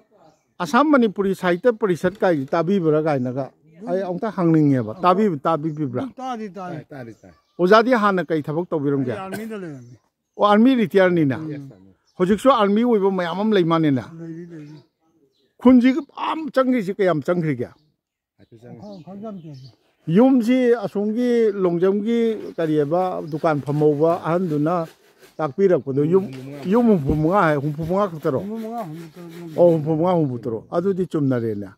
ꯑꯁꯥꯝ ꯃꯅꯤꯄꯨꯔꯤ ꯁꯥꯍꯤꯇ꯭ꯌ ꯄꯔꯤꯁꯠ ꯀꯥꯏꯁꯤ ꯇꯥꯕꯤꯕ꯭ꯔꯥ ꯀꯥꯏꯅꯒ ꯑꯩ ꯑꯃꯨꯛꯇ ꯍꯪꯅꯤꯡꯉꯦꯕ꯫ ꯇꯥꯕꯤꯕ-, ꯇꯥꯕꯤꯕ꯭ꯔꯥ? ꯑꯗꯨꯝ ꯇꯥꯗꯤ ꯇꯥꯏ꯫ ꯇꯥꯏ, ꯇꯥꯗꯤ ꯇꯥꯏ꯫ ꯑꯣꯖꯥꯗꯤ ꯍꯥꯟꯅ ꯀꯩ ꯊꯕꯛ ꯇꯧꯕꯤꯔꯝꯒꯦ? ꯑꯩ ꯑꯥꯔꯃꯤꯗ ꯂꯩꯔꯝꯃꯤ꯫ ꯑꯣ, ꯑꯥꯔꯃꯤ ꯔꯤꯇꯤꯌꯥꯔꯅꯤꯅ? ꯎꯝ꯫ ꯍꯧꯖꯤꯛꯁꯨ ꯑꯥꯔꯃꯤ ꯑꯣꯏꯕ ꯃꯌꯥꯝ ꯑꯃ ꯂꯩ ꯃꯥꯅꯤꯅ? ꯂꯩꯔꯤ, ꯂꯩꯔꯤ꯫ ꯈꯨꯟꯁꯤꯒꯤ ꯑꯥ ꯆꯪꯈ꯭ꯔꯤꯁꯤ ꯀꯌꯥꯝ ꯆꯪꯈ꯭ꯔꯤꯒꯦ? ꯍꯥꯏꯐꯦꯠ ꯆꯪꯉꯦ꯫ ꯈꯔ, ꯈꯔ ꯌꯥꯝ ꯆꯪꯉꯦ꯫ ꯌꯨꯝꯁꯤ ꯑꯁꯣꯝꯒꯤ ꯂꯣꯡꯖꯝꯒꯤ ꯀꯔꯤꯑꯕ ꯗꯨꯀꯥꯟ ꯐꯝꯍꯧꯕ ꯑꯍꯟꯗꯨꯅ ꯇꯥꯛꯄꯤꯔꯛꯄꯗꯣ ꯌꯨꯝ, ꯍꯨꯝꯐꯨ ꯃꯉꯥ꯫ ꯌꯨꯝ ꯍꯨꯝꯐꯨ ꯃꯉꯥ ꯍꯥꯏ, ꯍꯨꯝꯐꯨ ꯃꯉꯥ ꯈꯛꯇꯔꯣ? ꯍꯨꯝꯐꯨ ꯃꯉꯥ, ꯍꯨꯝꯐꯨ ꯇꯔꯨꯛ꯫ ꯑꯣ, ꯍꯨꯝꯐꯨ ꯃꯉꯥ, ꯍꯨꯝꯐꯨ ꯇꯔꯨꯛ꯫ ꯑꯗꯨꯗꯤ ꯆꯨꯝꯅꯔꯦꯅꯦ꯫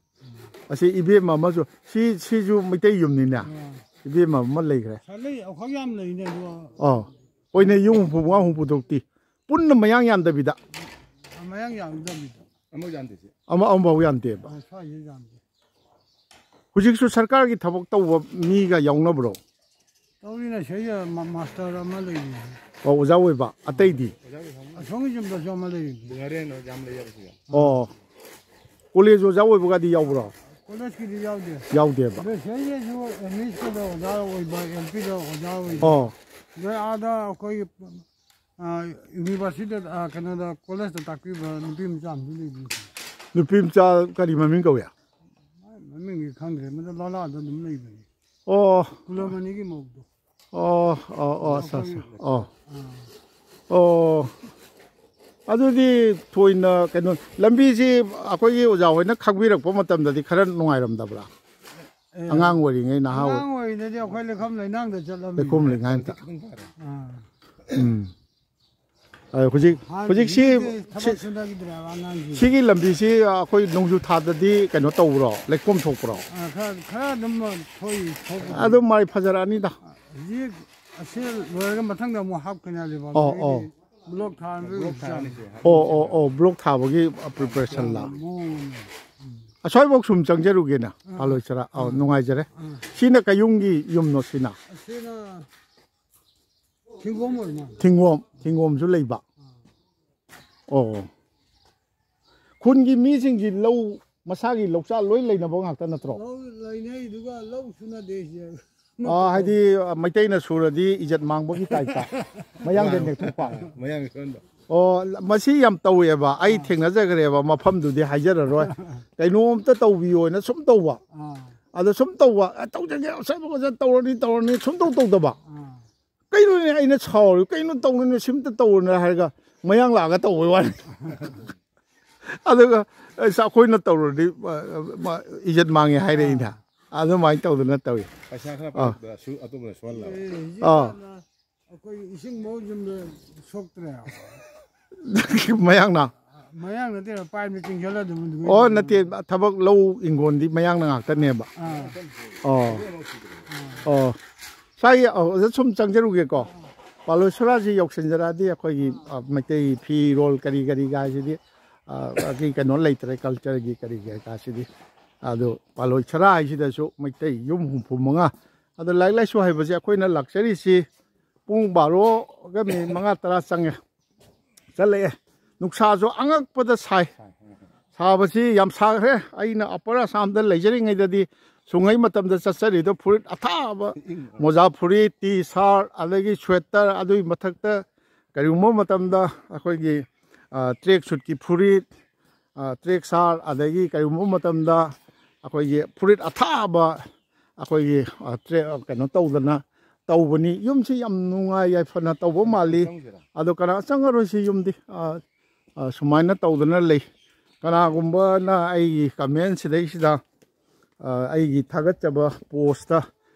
ꯑꯁꯤ ꯏꯕꯦꯝꯃ ꯑꯃꯁꯨ, ꯁꯤ, ꯁꯤꯁꯨ ꯃꯩꯇꯩ ꯌꯨꯝꯅꯤꯅꯦ꯫ ꯑꯥ꯫ ꯏꯕꯦꯝꯃ ꯑꯃ ꯂꯩꯈ꯭ꯔꯦ꯫ ꯁꯥ ꯂꯩ, ꯑꯩꯈꯣꯏ ꯌꯥꯝ ꯂꯩꯅꯦ, ꯑꯗꯣ꯫ ꯑꯣ꯫ ꯍꯣꯏꯅꯦ, ꯌꯨꯝ ꯍꯨꯝꯐꯨ ꯃꯉꯥ, ꯍꯨꯝꯐꯨ ꯇꯔꯨꯛꯇꯤ ꯄꯨꯟꯅ ꯃꯌꯥꯡ ꯌꯥꯟꯗꯕꯤꯗ꯫ ꯃꯌꯥꯡ ꯌꯥꯝꯗꯕꯤꯗ꯫ ꯑꯃꯨꯛ ꯌꯥꯟꯗꯦ ꯁꯤ꯫ ꯑꯃ ꯑꯃꯐꯥꯎ ꯌꯥꯟꯗꯦꯕ꯫ ꯑ, ꯁ꯭ꯋꯥꯏꯁꯤꯗ ꯌꯥꯝꯗꯦ꯫ ꯍꯧꯖꯤꯛꯁꯨ ꯁꯔꯀꯥꯔꯒꯤ ꯊꯕꯛ ꯇꯧꯕ ꯃꯤꯒ ꯌꯥꯎꯅꯕ꯭ꯔꯣ? ꯇꯧꯔꯤꯅ ꯁꯤꯗ ꯃꯥ-, ꯃꯥꯁꯇꯔ ꯑꯃ ꯂꯩꯔꯤ꯫ ꯑꯣ, ꯑꯣꯖꯥ ꯑꯣꯏꯕ꯫ ꯑꯇꯩꯗꯤ? ꯑꯁꯣꯝꯒꯤ ꯌꯨꯝꯗꯁꯨ ꯑꯃ ꯂꯩꯔꯤ꯫ ꯕꯨꯍꯥꯔꯤ ꯍꯥꯏꯅ ꯑꯣꯖꯥ ꯑꯃ ꯂꯩꯌꯦꯕ ꯁꯤꯗ꯫ ꯑꯣ, ꯀꯣꯂꯦꯖ ꯑꯣꯖꯥ ꯑꯣꯏꯕꯒꯗꯤ ꯌꯥꯎꯕ꯭ꯔꯣ? ꯀꯣꯂꯦꯖꯀꯤꯗꯤ ꯌꯥꯎꯗꯦ꯫ ꯌꯥꯎꯗꯦꯕ꯫ ꯑꯗꯣ ꯁꯤꯗꯩꯗꯁꯨ ꯑꯦꯝ ꯏ ꯁ꯭ꯀꯨꯜꯗ ꯑꯣꯖꯥ ꯑꯣꯏꯕ, ꯑꯦꯜ ꯄꯤꯗ ꯑꯣꯖꯥ ꯑꯣꯏꯕ꯫ ꯑꯣ, ꯑꯗꯩ ꯑꯥꯗ ꯑꯩꯈꯣꯏꯒꯤ, ꯑ, ꯌꯨꯅꯤꯚꯔꯁꯤꯇꯤꯗ, ꯑ, ꯀꯩꯅꯣꯗ, ꯀꯣꯂꯦꯖꯇ ꯇꯥꯛꯄꯤꯕ ꯅꯨꯄꯤ ꯃꯆꯥ ꯑꯃꯁꯨ ꯂꯩꯕꯅꯤ꯫ ꯅꯨꯄꯤ ꯃꯆꯥ ꯀꯔꯤ ꯃꯃꯤꯡ ꯀꯧꯏ? ꯃꯃꯤꯡꯗꯤ ꯈꯪꯗ꯭ꯔꯦ, ꯃꯗꯨ ꯂꯣꯂꯥꯗ ꯑꯗꯨꯝ ꯂꯩꯕꯅꯤ꯫ ꯑꯣ, ꯀꯨꯂꯃꯅꯤꯒꯤ ꯃꯧꯗꯣ꯫ ꯑꯣ, ꯑꯣ, ꯑꯣ, ꯑꯠꯆꯥ, ꯑꯠꯆꯥ꯫ ꯑꯣ, ꯑꯥ꯫ ꯑꯣ꯫ ꯑꯗꯨꯗꯤ ꯊꯣꯏꯅ ꯀꯩꯅꯣ, ꯂꯝꯕꯤꯁꯤ ꯑꯩꯈꯣꯏꯒꯤ ꯑꯣꯖꯥ ꯍꯣꯏꯅ ꯈꯪꯕꯤꯔꯛꯄ ꯃꯇꯝꯗꯗꯤ ꯈꯔ ꯅꯨꯡꯉꯥꯏꯔꯝꯗꯕ꯭ꯔꯥ? ꯑꯦ, ꯑꯉꯥꯡ ꯑꯣꯏꯔꯤꯉꯩ, ꯅꯍꯥ ꯑꯣꯏ- ꯑꯉꯥꯡ ꯑꯣꯏꯔꯤꯉꯩꯗꯗꯤ ꯑꯩꯈꯣꯏ ꯂꯩꯈꯣꯝ ꯂꯩꯅꯥꯡꯗ ꯆꯠꯂꯝꯃꯤ꯫ ꯂꯩꯈꯣꯝ ꯂꯩꯅꯥꯡꯗ꯫ ꯑꯥ꯫ ꯎꯝ꯫ ꯑ, ꯍꯧꯖꯤꯛ, ꯍꯥꯟꯅ ꯍꯧꯖꯤꯛꯁꯤ ꯃꯤꯗꯤ ꯊꯕꯛ ꯁꯤ-, ꯁꯨꯅꯈꯤꯗ꯭ꯔꯦꯕ ꯑꯉꯥꯡꯁꯤꯡ꯫ ꯁꯤꯒꯤ ꯂꯝꯕꯤꯁꯤ ꯑꯩꯈꯣꯏ ꯅꯣꯡꯖꯨ ꯊꯥꯗꯗꯤ ꯀꯩꯅꯣ ꯇꯧꯕ꯭ꯔꯣ? ꯂꯩꯈꯣꯝ ꯊꯣꯛꯄ꯭ꯔꯣ? ꯑꯥ, ꯈꯔ, ꯈꯔ ꯑꯗꯨꯝ ꯊꯣꯛꯏ, ꯊꯣꯛꯄꯗꯤ꯫ ꯑꯗꯨꯝ ꯃꯥꯏ ꯐꯖꯔꯛꯑꯅꯤꯗ꯫ ꯍꯧꯖꯤꯛ ꯑꯁꯤ ꯂꯣꯏꯔꯒ ꯃꯊꯪꯗ ꯑꯃꯨꯛ ꯍꯥꯞꯀꯅꯤ ꯍꯥꯏꯕ꯫ ꯑꯣ, ꯑꯣ꯫ ꯕ꯭ꯂꯣꯛ ꯊꯥꯔꯒ ꯕ꯭ꯂꯣꯛ ꯊꯥꯔꯅꯤ ꯁꯤ꯫ ꯑꯣ, ꯑꯣ, ꯑꯣ, ꯕ꯭ꯂꯣꯛ ꯊꯥꯕꯒꯤ ꯄ꯭ꯔꯤꯄꯦꯔꯦꯁꯟꯂ? ꯃꯑꯣꯡ ꯑꯃ꯫ ꯑꯁ꯭ꯋꯥꯏꯐꯥꯎ ꯁꯨꯝ ꯆꯪꯖꯔꯨꯒꯦꯅ, ꯑꯥ꯫ ꯄꯥꯂꯣꯏ ꯆꯔꯥ꯫ ꯑꯧ, ꯅꯨꯡꯉꯥꯏꯖꯔꯦ꯫ ꯑꯥ꯫ ꯁꯤꯅ ꯀꯌꯨꯝꯒꯤ ꯌꯨꯝꯅꯣ ꯁꯤꯅ? ꯑꯁꯤꯅ ꯊꯤꯡꯒꯣꯝ ꯑꯣꯏꯔ ꯃꯥꯜꯂꯦ꯫ ꯊꯤꯡꯒꯣꯝ, ꯊꯤꯡꯒꯣꯝꯁꯨ ꯂꯩꯕ꯫ ꯑꯣ꯫ ꯈꯨꯟꯒꯤ ꯃꯤꯁꯤꯡꯁꯤ ꯂꯧ, ꯃꯁꯥꯒꯤ ꯂꯧꯆꯥ ꯂꯣꯏ ꯂꯩꯅꯕ ꯉꯥꯛꯇ ꯅꯠꯇ꯭ꯔꯣ? ꯂꯧ ꯂꯩꯅꯩꯗꯨꯒ ꯂꯧ ꯁꯨꯅꯗꯦ ꯁꯤꯗ꯫ ꯑꯥ, ꯍꯥꯏꯗꯤ, ꯑ, ꯃꯩꯇꯩꯅ ꯁꯨꯔꯗꯤ ꯏꯖꯠ ꯃꯥꯡꯕꯒꯤ ꯇꯥꯏꯞꯇ ꯃꯌꯥꯡꯗ ꯅꯦꯛꯊꯣꯛꯄ꯫ ꯃꯌꯥꯡ ꯁꯣꯟꯕ꯫ ꯑꯣ, ꯃꯁꯤ ꯌꯥꯝ ꯇꯧꯋꯦꯕ꯫ ꯑꯩ ꯊꯦꯡꯅꯖꯈ꯭ꯔꯦꯕ, ꯃꯐꯝꯗꯨꯗꯤ ꯍꯥꯏꯖꯔꯔꯣꯏ꯫ ꯀꯩꯅꯣꯝꯇ ꯇꯧꯕꯤꯌꯣꯅ ꯁꯨꯝ ꯇꯧꯕ꯫ ꯑꯥ꯫ ꯑꯗꯣ ꯁꯨꯝ ꯇꯧꯕ, "ꯑ, ꯇꯧꯖꯒꯦ, ꯑꯁ, ꯑꯁ, ꯇꯧꯔꯅꯤ, ꯇꯧꯔꯅꯤ", ꯁꯨꯝ ꯇꯧ ꯇꯧꯗꯕ꯫ ꯑꯥ꯫ "ꯀꯩꯅꯣꯅꯦ?" ꯑꯩꯅ ꯁꯥꯎꯔꯤ, "ꯀꯩꯅꯣ ꯇꯧꯅꯤꯅ ꯁꯤꯝꯇ ꯇꯧꯔꯅꯦ?" ꯍꯥꯏꯔꯒ ꯃꯌꯥꯡ ꯂꯥꯛꯑꯒ ꯇꯧꯕꯩ ꯋꯥꯅꯤ꯫ ꯑꯗꯨꯒ, "ꯑꯁ, ꯑꯩꯈꯣꯏꯅ ꯇꯧꯔꯗꯤ, ꯑ, ꯃ-, ꯏꯖꯠ ꯃꯥꯡꯉꯦ" ꯍꯥꯏꯔꯛꯏꯅ꯫ ꯑꯗꯨꯃꯥꯏꯅ ꯇꯧꯗꯅ ꯇꯧꯏ꯫ ꯄꯩꯁꯥ ꯈꯔ ꯑꯥ꯫ ꯄꯥꯏꯕꯗ ꯁꯨ-, ꯑꯇꯣꯞꯄꯅ ꯁꯨꯍꯜꯂꯕ꯫ ꯑꯦ, ꯑꯥ꯫ ꯍꯧꯖꯤꯛꯀꯥꯟꯅ ꯑꯩꯈꯣꯏ ꯏꯁꯤꯡ ꯃꯍꯨꯠ ꯌꯨꯝꯗ ꯁꯣꯛꯇ꯭ꯔꯦ꯫ ꯃꯌꯥꯡꯅ? ꯃꯌꯥꯡ ꯅꯠꯇꯦ, ꯄꯥꯏꯞꯅ ꯆꯤꯡꯁꯤꯜꯂ ꯑꯗꯨꯝ ꯑꯗꯨꯃꯥꯏꯅ ꯑꯣ, ꯇꯧꯕꯅꯤ꯫ ꯅꯠꯇꯦ, ꯊꯕꯛ ꯂꯧ ꯏꯪꯒꯣꯟꯗꯤ ꯃꯌꯥꯡꯅ ꯉꯥꯛꯇꯅꯦꯕ꯫ ꯑꯥ꯫ ꯑꯣ꯫ ꯑꯣ꯫ ꯁ꯭ꯋꯥꯏꯒꯤ, ꯑꯣ, ꯑꯗ ꯁꯨꯝ ꯆꯪꯖꯔꯨꯒꯦꯀꯣ꯫ ꯄꯥꯂꯣꯏ ꯁꯣꯔꯥꯁꯤ ꯌꯧꯁꯤꯟꯖꯔꯛꯑꯗꯤ ꯑꯩꯈꯣꯏꯒꯤ, ꯑ, ꯃꯩꯇꯩ ꯐꯤꯔꯣꯜ ꯀꯔꯤ ꯀꯔꯤꯒ ꯍꯥꯏꯁꯤꯗꯤ, ꯑ, ꯒꯤ ꯀꯩꯅꯣ ꯂꯩꯇ꯭ꯔꯦ, ꯀꯜꯆꯔꯒꯤ ꯀꯔꯤꯒꯤ ꯀꯩꯀꯥꯁꯤꯗꯤ꯫ ꯑꯗꯣ ꯄꯥꯂꯣꯏ ꯁꯣꯔꯥ ꯍꯥꯏꯁꯤꯗꯁꯨ ꯃꯩꯇꯩ ꯌꯨꯝ ꯍꯨꯝꯐꯨ ꯃꯉꯥ꯫ ꯑꯗꯣ ꯂꯥꯏꯔꯤꯛ ꯂꯥꯏꯁꯨ ꯍꯩꯕꯁꯦ ꯑꯩꯈꯣꯏꯅ ꯂꯥꯛꯆꯔꯤꯁꯤ ꯄꯨꯡ ꯕꯥꯔꯣꯒ ꯃꯤꯅꯤꯠ ꯃꯉꯥ ꯇꯔꯥ ꯆꯪꯉꯦ꯫ ꯆꯠꯂꯛꯑꯦ꯫ ꯅꯨꯡꯁꯥꯁꯨ ꯑꯉꯛꯄꯗ ꯁꯥꯏ꯫ ꯁꯥꯕꯁꯤ ꯌꯥꯝ ꯁꯥꯈ꯭ꯔꯦ꯫ ꯑꯩꯅ ꯑꯄꯔ ꯑꯁꯥꯝꯗ ꯂꯩꯖꯔꯤꯉꯩꯗꯗꯤ ꯁꯨꯡꯉꯩ ꯃꯇꯝꯗ ꯆꯠꯆꯔꯤꯗꯣ ꯐꯨꯔꯤꯠ ꯑꯊꯥꯕ, ꯃꯣꯖꯥ ꯐꯨꯔꯤꯠ, ꯇꯤ ꯁꯥꯔꯠ, ꯑꯗꯒꯤ ꯁ꯭ꯋꯦꯇꯔ, ꯑꯗꯨꯒꯤ ꯃꯊꯛꯇ ꯀꯔꯤꯒꯨꯝꯕ ꯃꯇꯝꯗ ꯑꯩꯈꯣꯏꯒꯤ, ꯑ, ꯇ꯭ꯔꯦꯛ ꯁꯨꯠꯀꯤ ꯐꯨꯔꯤꯠ, ꯑ, ꯇ꯭ꯔꯦꯛ ꯁꯥꯔꯠ, ꯑꯗꯒꯤ ꯀꯔꯤꯒꯨꯝꯕ ꯃꯇꯝꯗ ꯑꯩꯈꯣꯏꯒꯤ ꯐꯨꯔꯤꯠ ꯑꯊꯥꯕ ꯑꯩꯈꯣꯏꯒꯤ, ꯑ, ꯇ꯭ꯔꯦ-, ꯑ, ꯀꯩꯅꯣ ꯇꯧꯗꯅ ꯇꯧꯕꯅꯤ꯫ ꯌꯨꯝꯁꯤ ꯌꯥꯝ ꯅꯨꯡꯉꯥꯏ ꯌꯥꯏꯐꯅ ꯇꯧꯕ ꯃꯥꯜꯂꯤ꯫ ꯆꯪꯁꯤꯔꯥ? ꯑꯗꯣ ꯀꯅꯥ ꯆꯪꯉꯔꯣꯏ ꯁꯤ ꯌꯨꯝꯗꯤ꯫ ꯑ, ꯑ, ꯁꯨꯃꯥꯏꯅ ꯇꯧꯗꯅ ꯂꯩ꯫ ꯀꯅꯥꯒꯨꯝꯕꯅ ꯑꯩꯒꯤ ꯀꯃꯦꯟ ꯁꯤꯗꯩꯁꯤꯗ, ꯑ, ꯑꯩꯒꯤ ꯊꯥꯒꯠꯆꯕ ꯄꯣꯁꯇ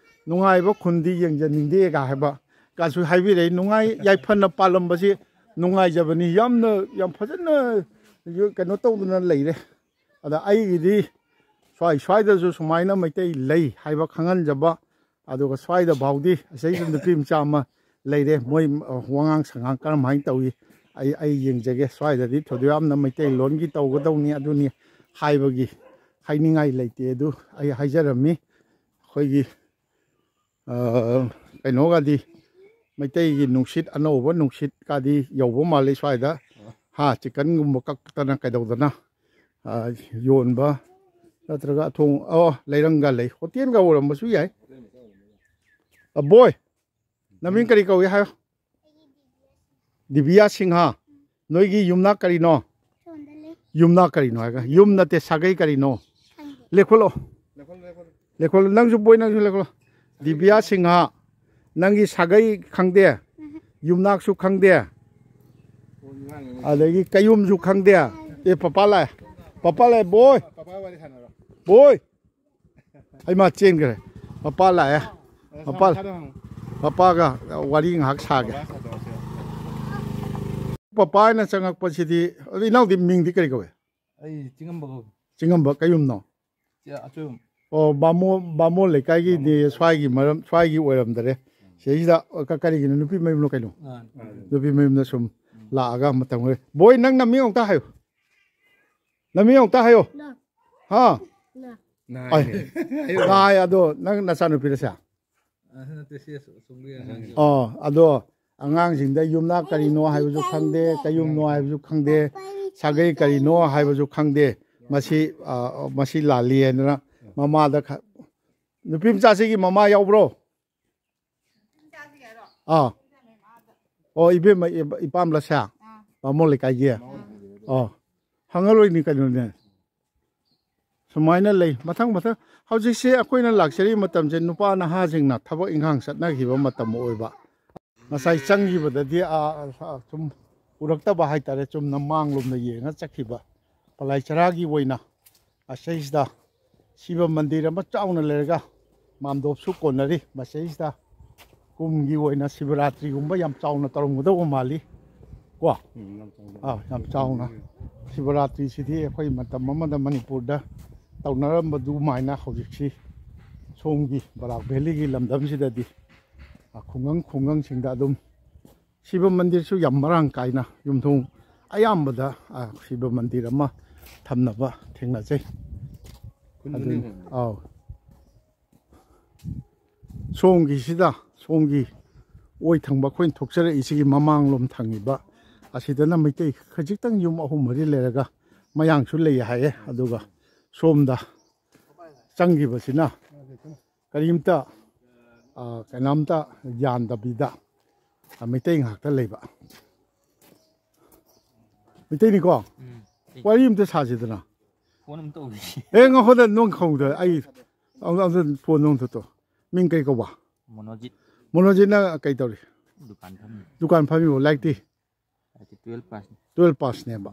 "ꯅꯨꯡꯉꯥꯏꯕ ꯈꯨꯟꯗꯤ ꯌꯦꯡꯖꯅꯤꯡꯗꯦꯒ" ꯍꯥꯏꯕ ꯀꯥꯁꯨ ꯍꯥꯏꯕꯤꯔꯛꯏ꯫ ꯅꯨꯡꯉꯥꯏ, ꯌꯥꯏꯐꯅ ꯄꯥꯜꯂꯝꯕꯁꯤ ꯅꯨꯡꯉꯥꯏꯖꯕꯅꯤ꯫ ꯌꯥꯝꯅ, ꯌꯥꯝ ꯐꯖꯅ ꯀꯩꯅꯣ ꯇꯧꯗꯅ ꯂꯩꯔꯦ꯫ ꯑꯗ ꯑꯩꯒꯤꯗꯤ ꯁ꯭ꯋꯥꯏ ꯁ꯭ꯋꯥꯏꯗꯁꯨ ꯁꯨꯃꯥꯏꯅ ꯃꯩꯇꯩ ꯂꯩ ꯍꯥꯏꯕ ꯈꯪꯍꯟꯖꯕ, ꯑꯗꯨꯒ ꯁ꯭ꯋꯥꯏꯗ ꯐꯥꯎꯗꯤ ꯑꯁꯤꯗ ꯅꯨꯄꯤ ꯃꯆꯥ ꯑꯃ ꯂꯩꯔꯦ, ꯃꯣꯏ, ꯑ, ꯋꯥꯉꯥꯡ ꯁꯉꯥꯡ ꯀꯔꯝꯍꯥꯏꯅ ꯇꯧꯏ, ꯑꯩ, ꯑꯩ ꯌꯦꯡꯖꯒꯦ꯫ ꯁ꯭ꯋꯥꯏꯗꯗꯤ ꯊꯣꯏꯗꯣꯛ ꯌꯥꯝꯅ ꯃꯩꯇꯩꯂꯣꯟꯒꯤ ꯇꯧꯒꯗꯧꯅꯤ ꯑꯗꯨꯅꯤ ꯍꯥꯏꯕꯒꯤ ꯍꯥꯏꯅꯤꯡꯉꯥꯏ ꯂꯩꯇꯦ꯫ ꯑꯗꯨ ꯑꯩ ꯍꯥꯏꯖꯔꯝꯃꯤ꯫ ꯑꯩꯈꯣꯏꯒꯤ, ꯑ, ꯀꯩꯅꯣꯒꯗꯤ, ꯃꯩꯇꯩꯒꯤ ꯅꯨꯡꯁꯤꯠ, ꯑꯅꯧꯕ ꯅꯨꯡꯁꯤꯠꯀꯗꯤ ꯌꯧꯕ ꯃꯥꯜꯂꯤ ꯁ꯭ꯋꯥꯏꯗ꯫ ꯍꯥ, ꯆꯤꯛꯀꯟꯒꯨꯝꯕ ꯀꯛꯇꯅ ꯀꯩꯗꯧꯗꯅ, ꯑ, ꯌꯣꯟꯕ ꯅꯠꯇ꯭ꯔꯒ ꯑꯊꯣꯡ-, ꯑꯣ, ꯂꯩꯔꯪꯒ ꯂꯩ꯫ ꯍꯣꯇꯦꯜꯒ ꯑꯣꯏꯔꯝꯕꯁꯨ ꯌꯥꯏ꯫ ꯑ, ꯕꯣꯏ, ꯅꯃꯤꯡ ꯀꯔꯤ ꯀꯧꯏ ꯍꯥꯏꯌꯣ? ꯗꯤꯕꯤꯌꯥ ꯁꯤꯡꯍ꯫ ꯅꯣꯏꯒꯤ ꯌꯨꯝꯅꯥꯛ ꯀꯔꯤꯅꯣ? ꯁꯣꯝꯗ ꯂꯩ꯫ ꯌꯨꯝꯅꯥꯛ ꯀꯔꯤꯅꯣ ꯍꯥꯏꯒ? ꯌꯨꯝ ꯅꯠꯇꯦ, ꯁꯥꯒꯩ ꯀꯔꯤꯅꯣ? ꯈꯪꯗꯦ꯫ ꯂꯦꯞꯈꯠꯂꯣ꯫ ꯂꯦꯞꯈꯠꯂꯣ, ꯅꯪꯁꯨ ꯕꯣꯏ, ꯅꯪꯁꯨ ꯂꯦꯞꯈꯠꯂꯣ꯫ ꯗꯤꯕꯤꯌꯥ ꯁꯤꯡꯍ, ꯅꯪꯒꯤ ꯁꯥꯒꯩ ꯈꯪꯗꯦ? ꯎꯝ꯫ ꯌꯨꯝꯅꯥꯛꯁꯨ ꯈꯪꯗꯦ? ꯑꯗꯒꯤ ꯀꯌꯨꯝꯁꯨ ꯈꯪꯗꯦ? ꯑꯦ, ꯄꯄꯥ ꯂꯥꯛꯑꯦ꯫ ꯄꯄꯥ ꯂꯥꯛꯑꯦ, ꯕꯣꯏ꯫ ꯄꯄꯥ ꯋꯥꯔꯤ ꯁꯥꯟꯅꯔꯣ꯫ ꯕꯣꯏ꯫ ꯑꯩ ꯃꯥ ꯆꯦꯟꯈ꯭ꯔꯦ꯫ ꯃꯄꯥ ꯂꯥꯛꯑꯦ꯫ ꯃꯄꯥ, ꯃꯄꯥꯒ ꯋꯥꯔꯤ ꯉꯥꯏꯍꯥꯛ ꯁꯥꯒꯦ꯫ ꯄꯄꯥ ꯍꯥꯏꯅ ꯆꯪꯉꯛꯄꯁꯤꯗꯤ, ꯑꯗꯨ ꯏꯅꯥꯎꯗꯤ ꯃꯤꯡꯗꯤ ꯀꯔꯤ ꯀꯧꯏ? ꯑꯩ ꯆꯤꯡꯉꯝꯕ ꯀꯧꯏ꯫ ꯆꯤꯡꯉꯝꯕ ꯀꯌꯨꯝꯅꯣ? ꯆꯦ ꯑꯆꯣꯏꯕꯝ꯫ ꯑꯣ, ꯕꯥꯃꯣꯟ, ꯕꯥꯃꯣꯟ ꯂꯩꯀꯥꯏꯒꯤꯗꯤ ꯁ꯭ꯋꯥꯏꯒꯤ ꯃꯔꯝ, ꯁ꯭ꯋꯥꯏꯒꯤ ꯑꯣꯏꯔꯝꯗꯔꯦ꯫ ꯁꯤꯗꯩꯁꯤꯗ ꯀ-, ꯀꯔꯤꯒꯤꯅꯣ? ꯅꯨꯄꯤ ꯃꯌꯨꯝꯂꯣ ꯀꯩꯅꯣ? ꯅꯨꯄꯤ ꯃꯌꯨꯝꯗ ꯁꯨꯝ ꯂꯥꯛꯑꯒ ꯃꯇꯝ ꯈꯔ꯫ ꯕꯣꯏ, ꯅꯪ ꯅꯃꯤꯡ ꯑꯃꯨꯛꯇ ꯍꯥꯏꯌꯨ꯫ ꯅꯃꯤꯡ ꯑꯃꯨꯛꯇ ꯍꯥꯏꯌꯨ꯫ ꯅ꯫ ꯍꯥ? ꯅ꯫ ꯅꯥꯏꯅꯦ꯫ ꯑꯩ, ꯅꯥꯏ, ꯑꯗꯣ ꯅꯪ ꯅꯆꯥꯅꯨꯄꯤꯔꯁꯦ? ꯑ, ꯅꯠꯇꯦ, ꯁꯤ ꯑꯁ-, ꯑꯁꯣꯝꯒꯤ ꯑꯉꯥꯡꯁꯦ꯫ ꯑꯣ, ꯑꯗꯣ ꯑꯉꯥꯡꯁꯤꯡꯗ ꯌꯨꯝꯅꯥꯛ ꯀꯔꯤꯅꯣ ꯍꯥꯏꯕꯁꯨ ꯈꯪꯗꯦ, ꯀꯌꯨꯝꯅꯣ ꯍꯥꯏꯕꯁꯨ ꯈꯪꯗꯦ, ꯁꯥꯒꯩ ꯀꯔꯤꯅꯣ ꯍꯥꯏꯕꯁꯨ ꯈꯪꯗꯦ꯫ ꯃꯁꯤ, ꯑ, ꯃꯁꯤ ꯂꯥꯜꯂꯤ ꯍꯥꯏꯗꯅ ꯃꯃꯥꯗ ꯈ-, ꯅꯨꯄꯤ ꯃꯆꯥꯁꯤꯒꯤ ꯃꯃꯥ ꯌꯥꯎꯕ꯭ꯔꯣ? ꯑꯥ꯫ ꯑꯣ, ꯏꯕꯦꯝꯃ, ꯏ-, ꯏꯄꯥꯝꯂꯁꯦ? ꯕꯥꯃꯣꯟ ꯂꯩꯀꯥꯏꯒꯤ? ꯑꯣ, ꯍꯪꯉꯂꯣꯏꯅꯤ ꯀꯩꯅꯣꯅꯦ꯫ ꯁꯨꯃꯥꯏꯅ ꯂꯩ꯫ ꯃꯊꯪ ꯃꯊꯪ ꯍꯧꯖꯤꯛꯁꯦ ꯑꯩꯈꯣꯏꯅ ꯂꯥꯛꯆꯔꯤꯕ ꯃꯇꯝꯁꯦ ꯅꯨꯄꯥ ꯅꯍꯥꯁꯤꯡꯅ ꯊꯕꯛ ꯏꯪꯈꯥꯡ ꯆꯠꯅꯈꯤꯕ ꯃꯇꯝ ꯑꯣꯏꯕ꯫ ꯉꯁꯥꯏ ꯆꯪꯈꯤꯕꯗꯗꯤ, ꯑꯥ, ꯑꯥ, ꯁꯨꯝ ꯎꯔꯛꯇꯕ ꯍꯥꯏꯇꯥꯔꯦ, ꯆꯨꯝꯅ ꯃꯥꯡꯂꯣꯝꯗ ꯌꯦꯡꯉ ꯆꯠꯈꯤꯕ꯫ ꯄꯂꯥꯏ ꯆꯔꯥꯒꯤ ꯑꯣꯏꯅ ꯑꯁꯤꯁꯤꯗ ꯁꯤꯕ ꯃꯟꯗꯤꯔ ꯑꯃ ꯆꯥꯎꯅ ꯂꯩꯔꯒ ꯃꯥꯝꯗꯣꯞꯁꯨ ꯀꯣꯟꯅꯔꯤ꯫ ꯃꯁꯤꯗꯩꯁꯤꯗ ꯀꯨꯝꯒꯤ ꯑꯣꯏꯅ ꯁꯤꯕꯔꯥꯇ꯭ꯔꯤꯒꯨꯝꯕ ꯌꯥꯝ ꯆꯥꯎꯅ ꯇꯧꯔꯝꯒꯗꯧꯕ ꯃꯥꯜꯂꯤ ꯀꯣ꯫ ꯎꯝ, ꯌꯥꯝ ꯆꯥꯎꯅ꯫ ꯑꯥ, ꯌꯥꯝ ꯆꯥꯎꯅ꯫ ꯁꯤꯕꯔꯥꯇ꯭ꯔꯤꯁꯤꯗꯤ ꯑꯩꯈꯣꯏ ꯃꯇꯝ ꯑꯃꯗ ꯃꯅꯤꯄꯨꯔꯗ ꯇꯧꯅꯔꯝꯕ ꯑꯗꯨꯃꯥꯏꯅ ꯍꯧꯖꯤꯛꯁꯤ ꯁꯣꯝꯒꯤ ꯕꯔꯥꯛ ꯚꯦꯂꯤꯒꯤ ꯂꯝꯗꯝꯁꯤꯗꯗꯤ, ꯑ, ꯈꯨꯡꯒꯪ ꯈꯨꯡꯒꯪꯁꯤꯡꯗ ꯑꯗꯨꯝ ꯁꯤꯕ ꯃꯟꯗꯤꯔꯁꯨ ꯌꯥꯝ ꯃꯔꯥꯡ ꯀꯥꯏꯅ ꯌꯨꯝꯊꯣꯡ ꯑꯌꯥꯝꯕꯗ, ꯑ, ꯁꯤꯕ ꯃꯟꯗꯤꯔ ꯑꯃ ꯊꯝꯅꯕ ꯊꯦꯡꯅꯖꯩ꯫ ꯈꯨꯟ ꯑꯗꯨꯅꯤ꯫ ꯈꯨꯗꯤꯡꯃꯛ꯫ ꯑꯥꯎ꯫ ꯁꯣꯝꯒꯤꯁꯤꯗ, ꯁꯣꯝꯒꯤ ꯑꯣꯏ ꯊꯪꯕ ꯑꯩꯈꯣꯏꯅ ꯊꯣꯛꯆꯔꯛꯏꯁꯤꯒꯤ ꯃꯃꯥꯡꯂꯣꯝ ꯊꯪꯉꯤꯕ ꯑꯁꯤꯗꯅ ꯃꯩꯇꯩ ꯈꯖꯤꯛꯇꯪ ꯌꯨꯝ ꯑꯍꯨꯝ ꯃꯔꯤ ꯂꯩꯔꯒ ꯃꯌꯥꯡꯁꯨ ꯂꯩ ꯍꯥꯏꯌꯦ꯫ ꯑꯗꯨꯒ ꯁꯣꯝꯗ ꯆꯪꯈꯤꯕꯁꯤꯅ ꯀꯔꯤꯝꯇ, ꯑ, ꯀꯩꯅꯣꯝꯇ ꯌꯥꯟꯗꯕꯤꯗ, ꯑ, ꯃꯩꯇꯩ ꯉꯥꯛꯇ ꯂꯩꯕ꯫ ꯃꯩꯇꯩꯅꯤꯀꯣ? ꯎꯝ꯫ ꯋꯥꯔꯤ ꯑꯝꯇ ꯁꯥꯁꯤꯗꯅ꯫ ꯐꯣꯟ ꯑꯝꯇ ꯇꯧꯈꯤꯒꯦ꯫ ꯑꯦ, ꯉꯥꯏꯈꯣꯗ, ꯅꯪ ꯈꯪꯗ ꯑꯩ ꯑꯝ-, ꯑꯝꯇ ꯐꯣꯟ ꯑꯝꯇ ꯇꯧ꯫ ꯃꯤꯡ ꯀꯩ ꯀꯧꯕ? ꯃꯣꯅꯣꯖꯤꯠ꯫ ꯃꯣꯅꯣꯖꯤꯠꯅ ꯀꯩ ꯇꯧꯔꯤ? ꯗꯨꯀꯥꯟ ꯐꯝꯃꯤ꯫ ꯗꯨꯀꯥꯟ ꯐꯝꯃꯤꯕꯣ? ꯂꯥꯏꯔꯤꯛꯇꯤ? ꯂꯥꯏꯔꯤꯛꯇꯤ twelve pass ꯅꯤ꯫ Twelve pass ꯅꯦꯕ꯫